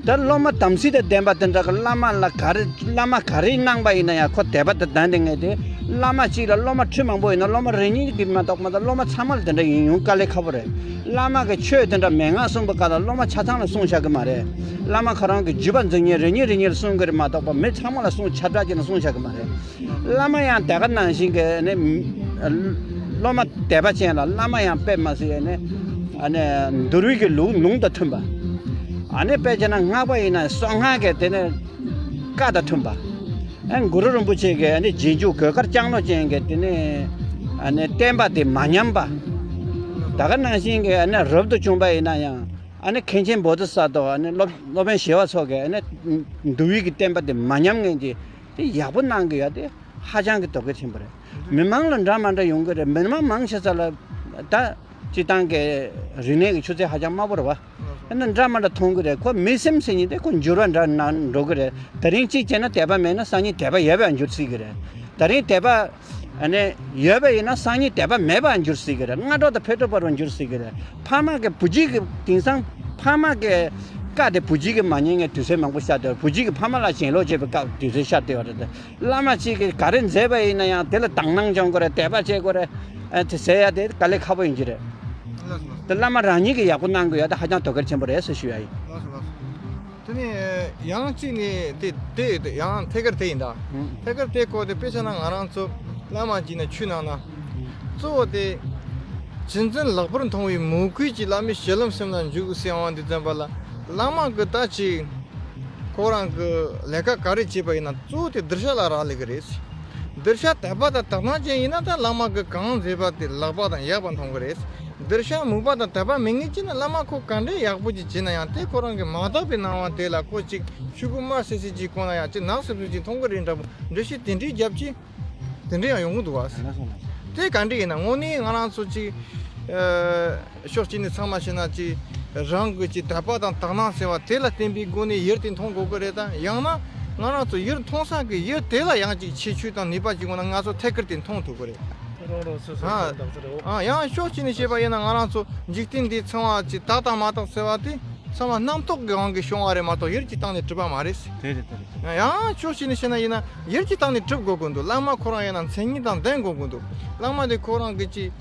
ད་སློབ་མ་དམ་ཚིག་དང་ལྡན་པ་དེ་འདྲ་གི་བླ་མ་ལ་ག་རེ། བླ་མ་ག་རེ་གནང་པ་ཡིན་ན་ཡང་ཁོ་དད་པ་དང་ལྡན་དེ་ངེས་ཏེ། བླ་མ་གཅིག་ལ་སློབ་མ་ཁྲི་མང་པོ་ཡིན་ན་སློབ་མ་རེ་གཉིས་ཀྱིས་མ་གཏོགས་མ། ད་སློབ་མ་ཚང་མ་ལ་དེ་འདྲ་ཡིན་ཡོང་དཀའ་ལས་ཁག་པོ་རེད། བླ་མ་གི་ཆོས་དེ་འདྲ་མན་ངག་གསུངས་པ་ག་ད་སློབ་མ་ཆ་ཚང་ལ་གསུང་བྱ་གི་མ་རེད། བླ་མ་ཁོ་རང་གི་བརྒྱུད་པ་འཛིན་མཁན་རེ་གཉིས་རེ་གཉིས་ལ་གསུང་གི་རེད་མ་གཏོགས་པ། མི་ཚང་མ་ལ་གསུང་ཆ་འདྲ་ཅིག་ལ་གསུང་བྱ་གི་མ་རེད། བླ་མ་ཡང་དེ་ག་ནང་བཞིན་གྱི་ནི་སློབ་མ་དད་པ་ཅན་ལ་བླ་མ་ཡང་དཔེ་མ་སྲིད་ནི་ཨ་ནི་འདུལ་བའི་གི་ལུགས་ལུང་དང་མཐུན་པ། ཨ་ནི་དཔེ་བྱས་ན་སྔགས་པ་ཡིན་ན་གསང་སྔགས་ཀྱི་དེ་ནི་བཀའ་དང་མཐུན་པ། ཨ་གུ་རུ་རིན་པོ་ཆེ་གི་ཨ་ནི་རྗེས་འཇུག་གོས་དཀར་ལྕང་ལོ་ཅན་གྱི་དེ་ནི་ཨ་ནི་བསྟན་པ་དེ་མ་ཉམས་པ། དེ་ག་ནང་བཞིན་གྱི་ཨ་ནི་རབ་ཏུ་བྱུང་པ་ཡིན་ན་ཡང་ཨ་ནི་མཁན་ཆེན་བོ་དྷི་ས་ཏྭ་ཨ་ནི་སློབ་སློབ་དཔོན་ཞི་བ་འཚོ་གི་ཨ་ནི་འདུལ་བའི་གི་བསྟན་པ་དེ་མ་ཉམས་མཁན་གྱི་དེ་ཡག་པོ་གནང་གི་ཡོད་དེ། ཧ་ཅང་གི་དོ་གལ་ཆེན་པོ་རེད། མི་མང་ལ་འདྲ་མ་འདྲ་ཡོང་གི་རེད། མི་མང་མང་ཆེ་ས་ལ་ད་སྤྱི་བཏང་གི་རིག་གནས་ཀྱི་ཆུ་ཚད་ཧ་ཅང་དམའ་པོ་རེད་བ། ཨ་ནི་འདྲ་མ་འདྲ་མཐོང་གི་རེད། ཁོ་མི་སེམས་ཟེར་མཁན་དེ་ཁོ་འགྱུར་བ་འདྲ་ན་འགྲོ་གི་རེད། དེ་རིང་གཅིག་བྱས་ན་དད་པ་མེད་ན་སང་ཉིན་དད་པ་ཡོད་པར་འགྱུར་སྲིད་ཀྱི་རེད། དེ་རིང་དད་པ་ཨ་ནི་ཡོད་པ་ཡིན་ན་སང་ཉིན་དད་པ་མེད་པར་འགྱུར་སྲིད་ཀྱི་རེད། སྔ་དྲོ་དང་ཕྱི་དྲོ་བར་དུ་འགྱུར་སྲིད་ཀྱི་རེད། ཕ་མ་གི་བུ་གཅིག་གི་དེང་སང་ཕ་མ་གི་བཀའ་དེ་བུ་གཅིག་གིས་མ་ཉན་མཁན་དུས་ཚོད་མང་པོ་ཤར་བསྡད་ཡོད་རེད། བུ་གཅིག་གིས་ཕ་མ་ལ་ཞེན་ལོག་བྱེད་པའི་སྐབས་དུས་ཚོད་ཤར་བསྡད་ཡོད་རེད། བླ་མ་གཅིག་གིས་ག་རེ་མཛད་པ་ཡིན་ན་ཡང་དེ་ལ་དག་སྣང་སྦྱོང་དགོས་རེད། དད་པ་བྱེད་དགོས་རེད། ཨ་དེ་ཟེར་ཡ་དེ་དཀའ་ལས་ཁག་པོ་ཡིན་གྱི་རེད། ལགས་སོ། ལགས་སོ། དེ་བླ་མ་རང་ཉིད་ཀྱིས་ཡག་པོ་གནང་དགོས་ཡ་དེ་ཧ་ཅང་དོ་ཁུར་ཆེན་པོ་རེད་ཟེར་ཞུ་ཡ་ཡིན། ལགས་སོ། ལགས་སོ། དེ་ནས་ཡང་གཅིག་ནས་དེ་དེ་ཡང་ཐད་ཀར་དེ་ཡིན་ད། ཨང་། ཐད་ཀར་དེ་སྐོར་དེ་དཔེ་ཆ་ན་ང་རང་ཚོ་བླ་མ་གཅིག་ན་ཆོས་ནང་ན་གཙོ་བོ་དེ་རྒྱུ་མཚན་ལེགས་པར་མཐོང་བའི་མོས་གུས་ཀྱིས་བླ་མའི་ཞལ་ལམ་སེམས་ལ་འཇུག་ཟེར་ཡོང་བ་འདི་ཙམ་པ་ལ། བླ་མ་གི་ད་ཅིག་ཁོ་རང་གི་ལས་ཀ་ག་རེ་བྱས་པ་ཡིན་ན་གཙོ་བོ་དེ་གདུལ་བྱ་ལ་རག་ལས་ཀྱི་རེད། གདུལ་བྱ་དད་པ་དང་དག་སྣང་ཅན་ཡིན་ན་ད་བླ་མ་གི་གང་མཛད་པ་དེ་ལེགས་པ་དང་ཡག་པ་མཐོང་གི་རེད། གདུལ་བྱ་མོས་པ་དང་དད་པ་མེད་མཁན་ཅིག་ན་བླ་མ་ཁོ་ག་འདྲའི་ཡག་པོ་ཅིག་བྱས་ན་ཡང་དེ་ཁོ་རང་གི་མ་དག་པའི་སྣང་བ་དེ་ལ་ཁོ་ཅིག་ཤུ་གུ་མ་སི་སི་ཅིག་གོན་ན་ཡང་ཅིག་ནག་སིབ་སིབ་ཅིག་མཐོང་གི་རེད་འདྲ་པོ་འགྲེལ་བཤད་དེ་འདྲའི་རྒྱབ་ཅིག་དེ་འདྲ་ཡང་ཡོང་གི་འདུག་བ། དེ་ག་འདྲ་ཡིན་ན་དངོས་གནས་ང་རང་ཚོ་ཅིག་ཕྱོགས་གཅིག་ནས་ཚང་མ་བྱས་ན་ཅིག་རང་གི་ཅིག་དད་པ་དང་དག་སྣང་ཟེར་བ་དེ་ལ་བརྟེན་པའི་སྒོ་ནས་ཡུལ་དེ་མཐོང་དགོས་ཀྱི་རེད་དམ། ཡང་ན་ང་རང་ཚོ་ཡུལ་མཐོང་ས་གི་ཡུལ་དེ་ལ་ཡང་ཅིག་ཁྱད་ཆོས་དང་ནུས་པ་ཅིག་ཡོང་ན་ང་ཚོ་ཐད་ཀར་དེ་མཐོང་ཐུབ་ཀྱི་རེད། རང་རང་སོ་སོའི་ཨ། དོན་དག་ཚོ་རེད། ཨ། ཡང་ཕྱོགས་གཅིག་ནས་བཤད་པ་ཡིན་ན་ང་རང་ཚོ་འཇིག་རྟེན་འདི་ཚང་མ་ཅིག་དག་དང་མ་དག་ཟེར་བ་དེ་ཚང་མ་རྣམ་རྟོག་གི་དབང་གིས་བྱུང་བ་རེད་མ་གཏོགས་ཡུལ་གྱི་སྟེང་ནས་གྲུབ་པ་མ་རེད། དེ་རེད་དེ་རེད། ཡང་ཕྱོགས་གཅིག་ནས་བཤད་ན་ཡིན་ན་ཡུལ་གྱི་སྟེང་ནས་གྲུབ་དགོས་ཀྱི་འདུག་བླ་མ་ཁོ་རང་ཡིན་ན་མཚན་ཉིད་དང་ལྡན་དགོས་ཀྱི་འདུག་བླ་མ་དེ་ཁོ་རང་གི་ཅིག་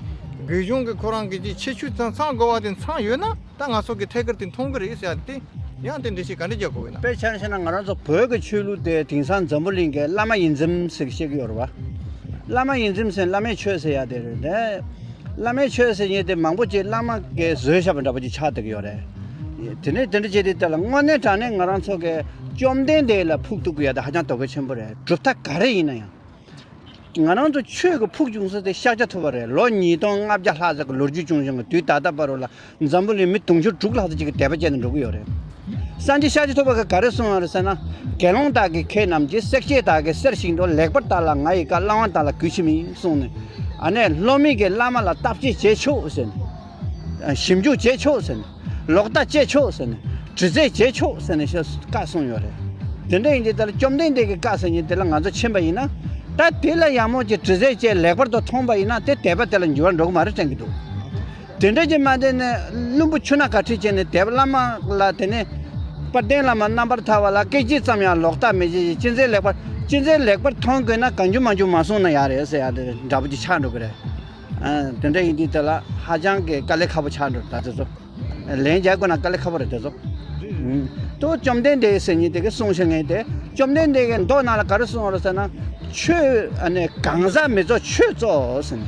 དགེ་སྦྱོང་གི་ཁོ་རང་གི་ཅིག་ཁྱད་ཆོས་ཚང་ཚང་དགོས་པ་དེ་ཚང་ཡོད་ན་ད་ང་ཚོ་གི་ཐད་ཀར་དེ་མཐོང་གི་རེད་ཟེར་ཡ་དེ། ཡང་དེ་འགྲེལ་བཤད་ག་འདྲ་རྒྱག་དགོས་ཡིན་ན། དཔེ་ཆ་བཞག་ན་ང་རང་ཚོ་བོད་ཀྱི་ཆོས་ལུགས་དེ་དེང་སང་འཛམ་བུ་གླིང་གི་བླ་མ་ཡིད་འཛིན་ཟེར་བཤད་ཀྱི་ཡོད་རེད་བ། བླ་མ་ཡིད་འཛིན་ཟེར་བླ་མའི་ཆོས་ཟེར་ཡ་དེ་རེད་དེ། བླ་མའི་ཆོས་ཟེར་མཁན་དེ་མང་པོ་ཅིག་བླ་མ་གིས་བཟོས་བཞག་པ་འདྲ་པོ་ཅིག་ཆགས་བསྡད་ཀྱི་ཡོད་རེད། དེ་ནས་དེ་འདྲ་བྱས་དུས་དེ་ལ་དངོས་གནས་དྲང་གནས་ང་རང་ཚོ་གི་བཅོམ་ལྡན་འདས་ལ་ཕུགས་གཏུགས་དགོས་ཡ་དེ་ཧ་ཅང་དོ་གལ་ཆེན་པོ་རེད། གྲུབ་མཐའ་ག་རེ་ཡིན་ན་ཡང་། ང་རང་ཚོ་ཆོས་ཀྱི་ཕུགས་བྱུང་ས་དེ་ཤཱཀྱ་ཐུབ་པ་རེད། ལོ་ཉིས་སྟོང་ལྔ་བརྒྱ་ལྷག་ཙམ་གྱི་ལོ་རྒྱུས་བྱུང་བཞིན་གྱི་དུས་ད་ལྟ་བར་དུ་ལ་འཛམ་བུ་གླིང་མི་དུང་ཕྱུར་དྲུག་ལྷག་ཙམ་ཅིག་གིས་དད་པ་བྱས་ནས་འགྲོ་གི་ཡོད་རེད། སངས་རྒྱས་ཤཱཀྱ་ཐུབ་པ་གིས་ག་རེ་གསུངས་ཡོད་རེད་ཟེར་ན། དགེ་སློང་དག་གིས་ཁྱེད་རྣམས་ཀྱིས་བསྲེག་བཅད་དག་གི་གསེར་བཞིན་དུ། ལེགས་པར་བལྟ་ལ་ང་ཡི་བཀའ། བླང་བར་བལྟ་ལ་གུས་ཕྱིར་མིན་གསུངས་ནས། ཨ་ནི་སློབ་མའི་གི་བླ་མ་ལ་བརྟག་དཔྱད་བྱེད་ཆོག་ཟེར་ནས། ཞིབ་འཇུག་བྱེད་ཆོག་ཟེར་ནས། ལོག་ལྟ་བྱེད་ཆོག་ཟེར་ནས། དྲི་རྩད་བྱེད་ཆོག་ཟེར་ནས་བཀའ་གསུངས་ཡོད་རེད། དེ་འདྲ་ཡིན་དུས་དེ་ལ་བཅོམ་ལྡན་འདས་ཀྱི་བཀའ་ཟེར་མཁན་དེ་ལ་ང་ཚོ་ཕྱིན་པ་ཡིན་ན། ད་དེ་ལ་ཡག་མོ་ཅིག་དྲི་རྩད་བྱས་ལེགས་པར་དུ་མཐོང་པ་ཡིན་ན་དེ་དད་པ་དེ་ལ་འགྱུར་བ་འགྲོ་གི་མ་རེད་དྲན་གྱི་འདུག་དེ་འདྲ་ཅིག་མ་བསྡད་ནས་བླུན་པོ་ཆུ་སྣ་ག་ཁྲིད་བྱས་ནས་དད་པ་བླ་མ་ལ་དེ་ནས་དཔལ་ལྡན་བླ་མ་རྣམ་པར་ཐར་པ་ལ་སྐད་ཅིག་ཙམ་ཡང་ལོག་ལྟ་མི་བྱེད་ཅིང་། ཅི་མཛད་ལེགས་པར་ཅི་མཛད་ལེགས་པར་མཐོང་དགོས་ན། གང་བྱུང་མང་བྱུང་མ་གསུངས་ན་ཡག་རེད་ཟེར་ཡ་དེ་འདྲ་པོ་ཅིག་ཆགས་འགྲོ་གི་རེད། ཨ། དེ་འདྲ་ཡིན་དུས་དེ་ལ་ཧ་ཅང་གི་དཀའ་ལས་ཁག་པོ་ཆགས་འགྲོ་ད་དེ་ཚོ། ལན་རྒྱག་དགོས་ན་དཀའ་ལས་ཁག་པོ་རེད་དེ་ཚོ། ཨུམ། དོ་བཅོམ་ལྡན་འདས་ཟེར་མཁན་དེ་གིས་གསུངས་བཞག་མཁན་དེ། བཅོམ་ལྡན་འདས་ཀྱིས་མདོ་ནང་ལ་ག་རེ་གསུངས་པ་རེད་ཟེར་ན། ཆོས་ཨ་ནི་གང་ཟག་མི་གཙོ་ཆོས་གཙོ་ཟེར་ནས།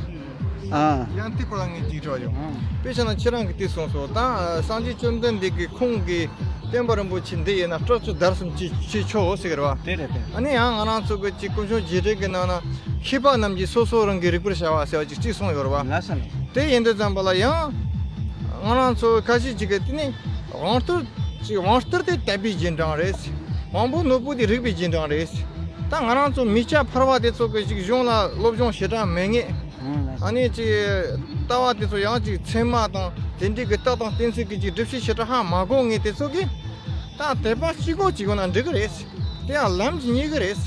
ཨ། ཡང་དེ་ཁོ་རང་ངས་ཅིག་འདྲི་བ་ཡོང་། ཨ། དཔེ་བཞག་ན་ཁྱེད་རང་གིས་དེ་གསུངས་སོང་། ད་སངས་རྒྱས་བཅོམ་ལྡན་འདས་ཀྱིས་ཁོང་གི་བསྟན་པ་རིན་པོ་ཆེ་འདི་ཡིན་ན་སྲོག་གཅོད་བརྡར་གསུམ་ཅི་ཅི་ཆོག་ཟེར་གི་རེད་བ། དེ་རེད་དེ། ཨ་ནི་ཡང་ང་རང་ཚོ་གི་ཅིག་སྐུ་ཞབས་རྗེས་དྲན་གྱི་ནང་ན་མཁས་པ་རྣམས་ཀྱིས་སོ་སོ་རང་གིས་རིག་པར་བྱ་བ་ཟེར་བ་ཅིག་ཅིག་གསུངས་ཡོད་རེད་བ། ལགས་སོ། དེ་ཡིན་དུས་ཙམ་པ་ལ་ཡང་ང་རང་ཚོ་ཁ་ཤས་ཅིག་གིས་དེ་ནི་དབང་རྟུལ་ཅིག་དབང་རྟུལ་དེ་དད་པའི་རྗེས་འབྲང་རེད། དབང་པོ་རྣོན་པོ་དེ་རིག་པའི་རྗེས་འབྲང་རེད། ད་ང་རང་ཚོ་མི་སྐྱ་ཕལ་བ་དེ་ཚོ་གི་ཅིག་གཞུང་ལ་སློབ་སྦྱོང་ཞེ་དྲག་མེད་ངེས། ཨ་ནི་ཅིག་ལྟ་བ་དེ་ཚོ་ཡང་ཅིག་ཚད་མ་དང་དེ་འདྲའི་གི་རྟགས་དང་གཏན་ཚིགས་ཀྱི་ཅིག་སྒྲུབ་བྱེད་ཞེ་དྲག་ཧ་མ་གོ་ངེས་དེ་ཚོ་གིས་ད་དད་པ་གཅིག་པོ་ཅིག་ཡོད་ན་འགྲིག་གི་རེད། དེ་ཡང་ལམ་གྱིས་རྙེད་གི་རེད།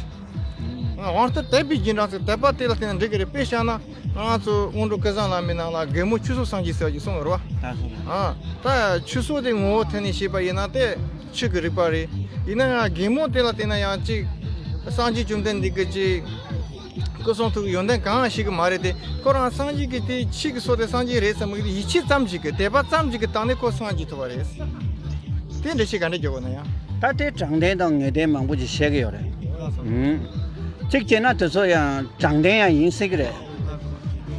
དབང་རྟུལ་དད་པའི་རྗེས་འབྲང་ཟེར་དད་པ་དེ་ལ་བརྟེན་ནས་འགྲིག་གི་རེད། དཔེ་བཞག་ན་ང་ཚོ་སྔོན་འགྲོ་ཀུན་བཟང་བླ་མའི་ནང་ལ་རྒན་མོ་ཆུ་སོ་སངས་རྒྱས་ཟེར་བ་ཅིག་གསུངས་ཡོད་རེད་བ། ད་ཆུ་སོ་དེ་ངོ་བོ་ཐད་ནས་བཤད་པ་ཡིན་ན་དེ་ཆུ་གི་རིགས་པ་རེད། ཡིན་ན་ཡང་རྒན་མོ་དེ་ལ་བརྟེན་ན་ཡང་ཅིག་སངས་རྒྱས་བཅོམ་ལྡན་འདས་ཀྱི་ཅིག་སྐུ་གསུང་ཐུགས་ཡོན་ཏན་གང་ཡང་ཤེས་ཀྱི་མ་རེད་དེ། ཁོ་རང་སངས་རྒྱས་ཀྱི་དེ་ཆུ་གི་སོ་དེ་སངས་རྒྱས་རེད་བསམ་གི་ཡིད་ཆེས་ཙམ་ཞིག་གི་དད་པ་ཙམ་ཞིག་གི་སྟེང་ནས་ཁོ་སངས་རྒྱས་ཐུབ་པ་རེད། དེ་འགྲེལ་བཤད་ག་འདྲ་རྒྱག་དགོས་ན་ཡང་། ད་དེ་དྲང་བདེན་དང་ངེས་བདེན་མང་པོ་ཅིག་བཤད་ཀྱི་ཡོད་རེད། ཨུམ། གཅིག་བྱས་ན་དེ་ཚོ་ཡང་དྲང་བདེན་ཡང་ཡིན་སྲིད་ཀྱི་རེད།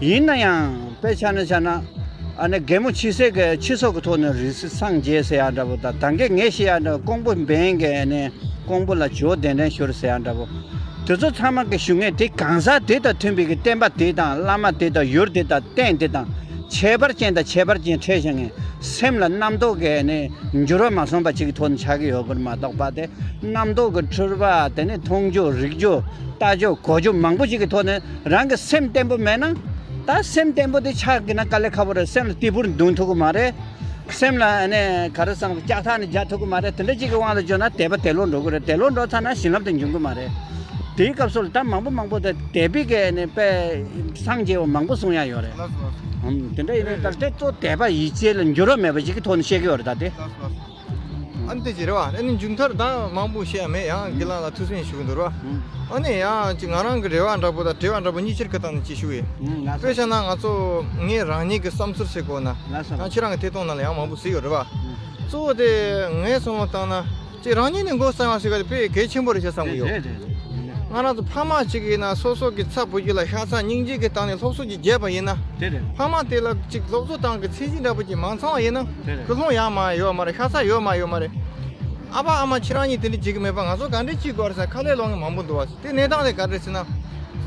ཡིན་ན་ཡང་དཔེ་ཆ་ནས་བྱས་ན། ཨ་ནི་རྒན་མོ་ཆུ་སོ་གི་ཆུ་སོ་གི་ཐོག་ནས་རིགས་སུ་སངས་རྒྱས་ཟེར་ཡ་འདྲ་པོ་དང་། ད་གིན་ངས་བཤད་ཡ་འདྲ་པོ་ཀོང་པོ་འབེན་གྱི་ཨ་ནི་ཀོང་པོ་ལ་ཇོ་བོ་གདན་འདྲེན་ཞུ་རེད་ཟེར་ཡ་འདྲ་པོ། དེ་ཚོ་ཚང་མ་གི་ཞུ་ངེས་དེ་གང་ཟག་དེ་དང་མཐུན་པའི་གི་བསྟན་པ་དེ་དང་བླ་མ་དེ་དང་ཡུལ་དེ་དང་རྟེན་དེ་དང་ཁྱད་པར་ཅན་དང་ཁྱད་པར་ཅན་ཕྲད་བཞག་ངེས། སེམས་ལ་རྣམ་རྟོག་གི་ཨ་ནི་འགྱུར་བ་མ་སོང་བ་ཅིག་གི་ཐོག་ནས་ཆགས་ཀྱི་ཡོད་པར་མ་གཏོགས་པ་དེ། རྣམ་རྟོག་གི་འཁྲུལ་པ་དེ་ནི་མཐོང་རྒྱུ་རིག་རྒྱུ་ལྟ་རྒྱུ་གོ་རྒྱུ་མང་པོ་ཞིག་གི་ཐོག་ནས་རང་གི་སེམས་བརྟན་པོ་མེད་ན། ད་སེམས་བརྟན་པོ་དེ་ཆགས་ཀྱི་ན་དཀའ་ལས་ཁག་པོ་རེད། སེམས་ལ་ཏི་ཕུར་འདོན་ཐུབ་ཀྱི་མ་རེད། སེམས་ལ་ཨ་ནི་ག་རེ་ཟེར་ལྕགས་ཐག་ནི་རྒྱག་ཐུབ་ཀྱི་མ་རེད། དེ་འདྲ་ཅིག་གི་དབང་དུ་བྱུང་ན་དད་པ་དེ་ལོག་འགྲོ་གི་རེད། དེ་ལོག་འགྲོ་ཚར་ན་བྱིན་རླབས་དེ་འབྱུང་གི་མ་རེད། དེའི་སྐབས་སུ་ལ་ད་མང་པོ་མང་པོ་དེ་དད་པའི་གི་ཨ་ནི་དཔེ་སངས་རྒྱས་པ་མང་པོ་གསུང་ཡ་ཡོད་རེད། ལགས་སོ། ལགས་སོ། ཨམ། དེ་འདྲ་ཡིན་ན་ད་དེ་གཙོ་དད་པ་ཡིད་ཆེས་ལ་འགྱུར་བ་མེད་པ་ཞིག་གི་ཐོག་ནས་བཤད་ཀྱི་ཡོད་རེད་ད་དེ། ལགས་སོ། ལགས་སོ། ཨ་ནི་དེ་ཅི་རེད་བ། ཨ་ནི་མཇུག་མཐར་ད་མང་པོ་བཤད་ཡ་མེད། ཡང་དགེ་ལགས་ལ་ཐུགས་སེམས་ཞུ་གི་འདུག་ར། ཨ་ནི་ཡང་ཅིག་ང་རང་གི་རེ་བ་འདྲ་པོ་དང་དྲི་བ་འདྲ་པོ་གཉིས་ཆར་གི་སྟེང་ནས་ཅིག་ཞུ་ཡི། དཔེ་བཞག་ན་ང་ཚོ་ངས་རང་ཉིད་ཀྱི་བསམ་ཚུལ་ཟེར་དགོས་ན། ཡང་ཁྱེད་རང་གི་ཐད་གཏོང་ནང་ལ་ཡང་མང་པོ་ཟེར་ཡོད་རེད་བ། གཙོ་བོ་དེ་ངས་བསམ་བློ་བཏང་ན། ཅིག་རང་ཉིད་ནས་མགོ་བསམ་ཡ་ཟེར་ག་དེ་དཔེ་གལ་ཆེན་པོ་རེད་ཤག་བསམ་གི་ཡོད། རེད་རེད་རེད། ང་རང་ཚོ་ཕ་མ་གཅིག་ཡིན་ན་སོ་སོ་གི་ཚ་བུ་རྒྱུད་ལ་ཤ་ཚ་སྙིང་རྗེ་གི་སྟེང་ནས་སློབ་གསོ་ཅིག་བརྒྱབ་པ་ཡིན་ན། དེ་རེད། ཕ་མ་དེ་ལ་ཅིག་སློབ་གསོ་སྟེང་གི་ཚད་གཞི་འདྲ་པོ་ཅིག་མ་ཚང་བ་ཡིན་ན། དེ་རེད། ཁུ་སློང་ཡང་མ་ཡོད་མ་རེད། ཤ་ཚ་ཡོད་མ་ཡོད་མ་རེད། ཨ་ཕ་ཨ་མ་ཁྱེད་རང་གཉིས་དེ་འདྲ་བྱེད་གི་མེད་པ་ང་ཚོ་ག་འདྲ་བྱེད་དགོས་རེད་ཟེར་ཁ་ལས་ལོག་ནས་མང་པོ་འདུག་བ། དེ་གནས་སྟངས་དེ་ག་རེ་རེད་ཟེར་ན།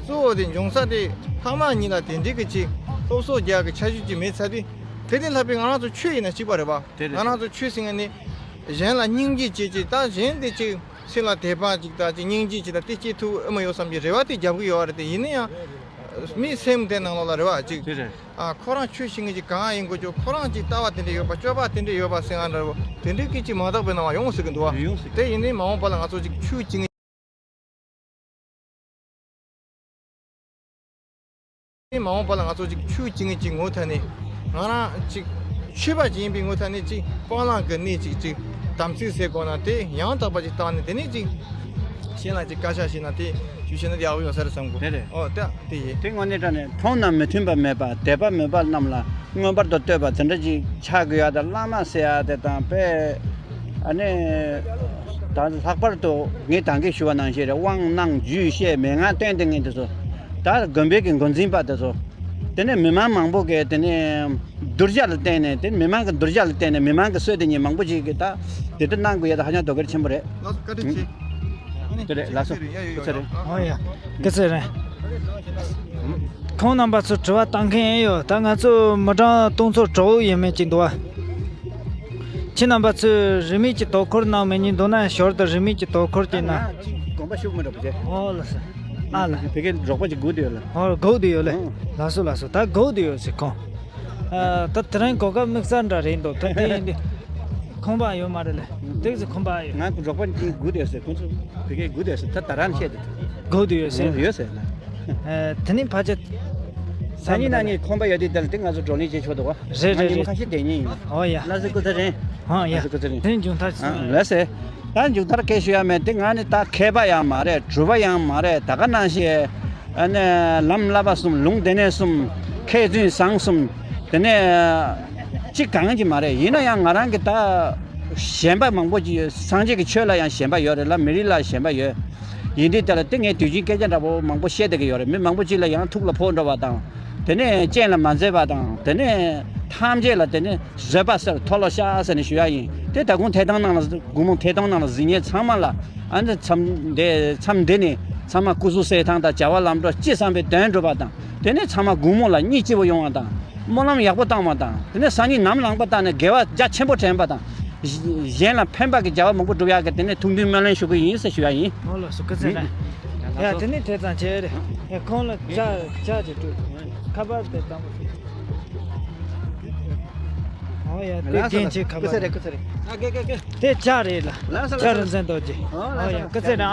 གཙོ་བོ་དེ་འབྱུང་ས་དེ་ཕ་མ་གཉིས་ལ་དེ་འདྲའི་གི་ཅིག་སློབ་གསོ་རྒྱག་གི་ཆ་ཤས་ཅིག་མེད་ཚར་དུས། དེ་དེ་ལྷག་པའི་ང་རང་ཚོ་ཆོས་ཡིན་ན་གཅིག་པ་རེད་བ། དེ་རེད། ང་རང་ཚོ་ཆོས་ཟེར་མཁན་ནི། གཞན་ལ་སྙིང་རྗེ་སྐྱེ་ཅིག་ད་གཞན་དེ་ཅིག་སེམས་ལ་དད་པ་ཅིག་ད་ཅིག་སྙིང་རྗེ་ཅིག་ད་དེ་སྐྱེ་ཐུབ་ཨེ་མ་ཡོད་བསམ་གྱི་རེ་བ་དེ་རྒྱབ་གི་ཡོད་རེད། དེ་ཡིན་ན་ཡང་། མིའི་སེམས་དེ་ནང་ལོགས་ལ་རེ་བ་ཅིག་དེ་རེད། ཨ་ཁོ་རང་ཆོས་ཤེས་མཁན་ཅིག་གང་ཡིན་དགོས་ཀྱི། ཁོ་རང་ཅིག་ལྟ་བ་དེ་འདྲ་ཡོད་པ། སྤྱོད་པ་དེ་འདྲ་ཡོད་པ་ཟེར་ང་འདྲ་བོ་དེ་འདྲའི་སྐད་ཅིག་མ་དག་པའི་སྣང་བ་ཡོང་སྲིད་ཀྱི་འདུག་བ། ཡོང་སྲིད། དེ་ཡིན་ནའི་མ་འོངས་པ་ལ་ང་ཚོ་ཅིག་ཆོས་ཅིག་མ་འོངས་པ་ལ་ང་ཚོ་ཅིག་ཆོས་བྱེད་མཁན་ཅིག་ངོ་ཐད་ནས། ང་རང་ཅིག་ཆོས་པ་ཅིག་ཡིན་པའི་ངོ་ཐད་ནས་ཅིག་སྤང་བླང་གི་གནས་ཅིག་ཅིག་དམ་ཚིག་ཟེར་དགོས་ན་དེ་ཡང་དག་པ་ཅིག་བཏང་ནས། དེ་ནས་ཅིག་གཞན་ལ་ཅིག་བཀའ་ཤག་བྱས་ན་དེ་ཞུ་བྱས་ན་དེ་ཡག་པོ་ཡོང་ས་རེད་བསམ་གོ། དེ་རེད། ཨོ་ད་དེ་ཡིན། དེ་དངོས་གནས་དྲང་གནས་མཐོང་ན་མི་མཐུན་པ་མེད་པ། དད་པ་མོས་པ་རྣམས་ལ་མངོན་པར་དུ་བསྟོད་པ་དེ་འདྲ་ཅིག་ཆགས་དགོས་ཡ་དང་། བླ་མ་ཟེར་ཡ་དེ་དང་དཔེ། ཨ་ནི། ད་ལྷག་པར་དུ་ངས་ད་གིན་ཞུ་བ་ནང་བཞིན་རེད། དབང་གནང་རྒྱུད་བཤད་མན་ངག་བསྟན་དེ་ངས་དེ་ཚོ། ད་དགོན་པའི་གི་འགོ་འཛིན་པ་དེ་ཚོ། དེ་ནས་མི་མང་མང་པོ་གིས་དེ་ནས་གདུལ་བྱ་ལ་བརྟེན་ནས། དེ་མི་མང་གི་གདུལ་བྱ་ལ་བརྟེན་ནས་མི་མང་གི་སྲོལ་དེ་ཉིད་མང་པོ་ཞིག་གིས་ད་དེ་ལྟར་གནང་དགོས་ཡ་ད་ཧ་ཅང་དོ་གལ་ཆེན་པོ་རེད། ལགས་སོ། བཀའ་དྲིན་ཆེ། ཨ་ནི་དེ་རེད། ལགས་སོ། ཡ་ཡོད་ཡོད། ཁོ་ཚོ་རེད། ཨོ་ཡ། སྐུ་ཚེ་རིང་། ཁོང་རྣམ་པ་ཚོ་དྲི་བ་བཏང་མཁན་ཡོད། ད་ང་ཚོ་མི་གྲངས་སྟོང་ཚོ་དྲུག་ཡས་མས་ཅིག་འདུག་བ། ཁྱེད་རྣམ་པ་ཚོས་རིན་མེད་ཀྱི་དོ་ཁུར་གནང་མེད་ཉིན་འདུག་ན་ཞོར་དུ་རིན་མེད་ཀྱི་དོ་ཁུར་ཅིག་གནང་། ང་ཅིག་དགོངས་པ་ཞུ་མི་འགྲོ་བ་བྱས། ཨོ་ལགས་སོ། ཨ་ལ། བོད་སྐད་རོགས་པ་ཅིག་སྒུག་བསྡད་ཡོད་ལ། ཨོ་སྒུག་བསྡད་ཡོད་ལེ། ཨང་། ལགས་སོ་ལགས་སོ། ད་སྒུག་བསྡད་ཡོད་ཟེར་ཁོང་། ཨ་ད་དེ་རིང་གོ་སྐབས་དམིགས་བསལ་འདྲ་རེད་འདུག་ད་དེ་ཡིན་དུས། ཁོམ་པ་ཡོད་མ་རེད་ལེ། ཏོག་ཙམ་ཁོམ་པ་ཡོད། ང་རོགས་པ་གཉིས་སྒུག་བསྡད་ཟེར། ཁོང་ཚོ་བོད་སྐད་སྒུག་བསྡད་ཟེར། ད་ད་རང་བཤད་དེ། སྒུག་བསྡད་ཡོད་ཟེར། ཡོད་ཟེར་ལ། ཨ་དེ་ནི་ཕལ་ཆེར། སང་ཉིན་གནངས་ཉིན་ཁོམ་པ་ཡོད་དུས་དེ་ལ་དེ་ང་ཚོ་བགྲོ་གླེང་བྱེད་ཆོག་འདུག་བ། རེད་རེད་རེད། ང་ཉིན་མོ་ཁ་ཤས་བསྡད་མཁན་ཡིན། ཨོ་ཡ། ལགས་སོ། སྐུ་ཚེ་རིང་། ཨོ་ཡ། ལགས་སོ། སྐུ་ཚེ་རིང་། དེ་མཇུག་མཐར། ཨ་ལགས་སེ། ད་མཇུག་མཐར་སྐད་ཞུ་ཡ་མེད་དེ། ང་ནི་ད་མཁས་པ་ཡང་མ་རེད། གྲུབ་པ་ཡང་མ་རེད། ད་ག་ནང་བཞིན། ཨ་ནི་ལམ་བསླབ་པ་གསུམ། ལུང་སྡེ་སྣོད་གསུམ། མཁས་བཙུན་བཟང་གསུམ། དེ་ནས་གཅིག་གང་གཅིག་མ་རེད། ཡིན་ན་ཡང་ང་རང་གི་ད་ཞེན་པ་མང་པོ་ཅིག་ཡོད། སངས་རྒྱས་ཀྱི་ཆོས་ལ་ཡང་ཞེན་པ་ཡོད་རེད་ལ། མི་རིགས་ལ་ཞེན་པ་ཡོད། ཡིན་དུས་དེ་ལ་དེ་ངས་དུས་རྒྱུན་སྐད་ཆ་འདྲ་པོ་མང་པོ་བཤད་བསྡད་ཀྱི་ཡོད་རེད། མི་མང་པོ་ཅིག་ལ་ཡང་ཐུགས་ལ་ཕོག་འགྲོ་བ་དང་། དེ་ནས་སྤྱན་ལ་མ་མཛེས་པ་དང་། དེ་ནས་ཐམས་ཅད་ལ་དེ་ནས་བཟོད་པ་ཟེར། མཐོལ་ལོ་བཤགས་ཟེར་ནས་ཞུ་ཡ་ཡིན། དེ་ད་གུང་ཐད་གཏོང་ནང་ལ། དགོང་མོ་ཐད་གཏོང་ནང་ལ་གཟིགས་མཁན་ཚང་མ་ལ། ཨ་ནི་མཚམས་འདི་མཚམས་འདི་ནས་ཚང་མ་སྐུ་གཟུགས་གསལ་ཐང་དང་བྱ་བ་ལམ་འགྲོ་ཅི་བསམ་པའི་དོན་འགྲུབ་པ་དང་། དེ་ནས་ཚང་མ་དགོང་མོ་ལ་གཉིད་སྐྱིད་པོ་ཡོང་བ་དང་། སྨོན་ལམ་ཡག་པོ་བཏང་བ་དང་། དེ་ནས་སང་ཉིན་ནམ་ལངས་པ་དང་ནས་དགེ་བ་རྒྱ་ཆེན་པོ་དྲན་པ་དང་། གཞན་ལ་ཕན་པ་གི་བྱ་བ་མང་པོ་སྒྲུབ་ཡག་གི་དེ་ནས་ཐུགས་འདུན་སྨོན་ལམ་ཞུ་གི་ཡིན་ཟེར་ཞུ་ཡ་ཡིན། ཨོ་ལགས་སོ། སྐུ་ཚེ་རིང་། ཡ་དེ་ནས་དེ་ཙམ་བྱས་རེད། ཡ་ཁོང་ལ་ཇ་ཇ་ཅིག་སྤྲོད། ཁ་པར་དེ་དང་པོ། ཨོ་ཡ་དེ་རྒན་ཆེ་ཁ་པར། སྐུ་ཚེ་རིང་། སྐུ་ཚེ་རིང་། ཨ་དགེ་དགེ་དགེ། དེ་ཇ་རེད་ལ། ལགས་སོ། ལགས་སོ། ཇ་རིན་ཆེན་རྡོ་རྗེ། ཨོ་ལགས་སོ། ཨོ་ཡ་སྐུ་ཚེ་རིང་།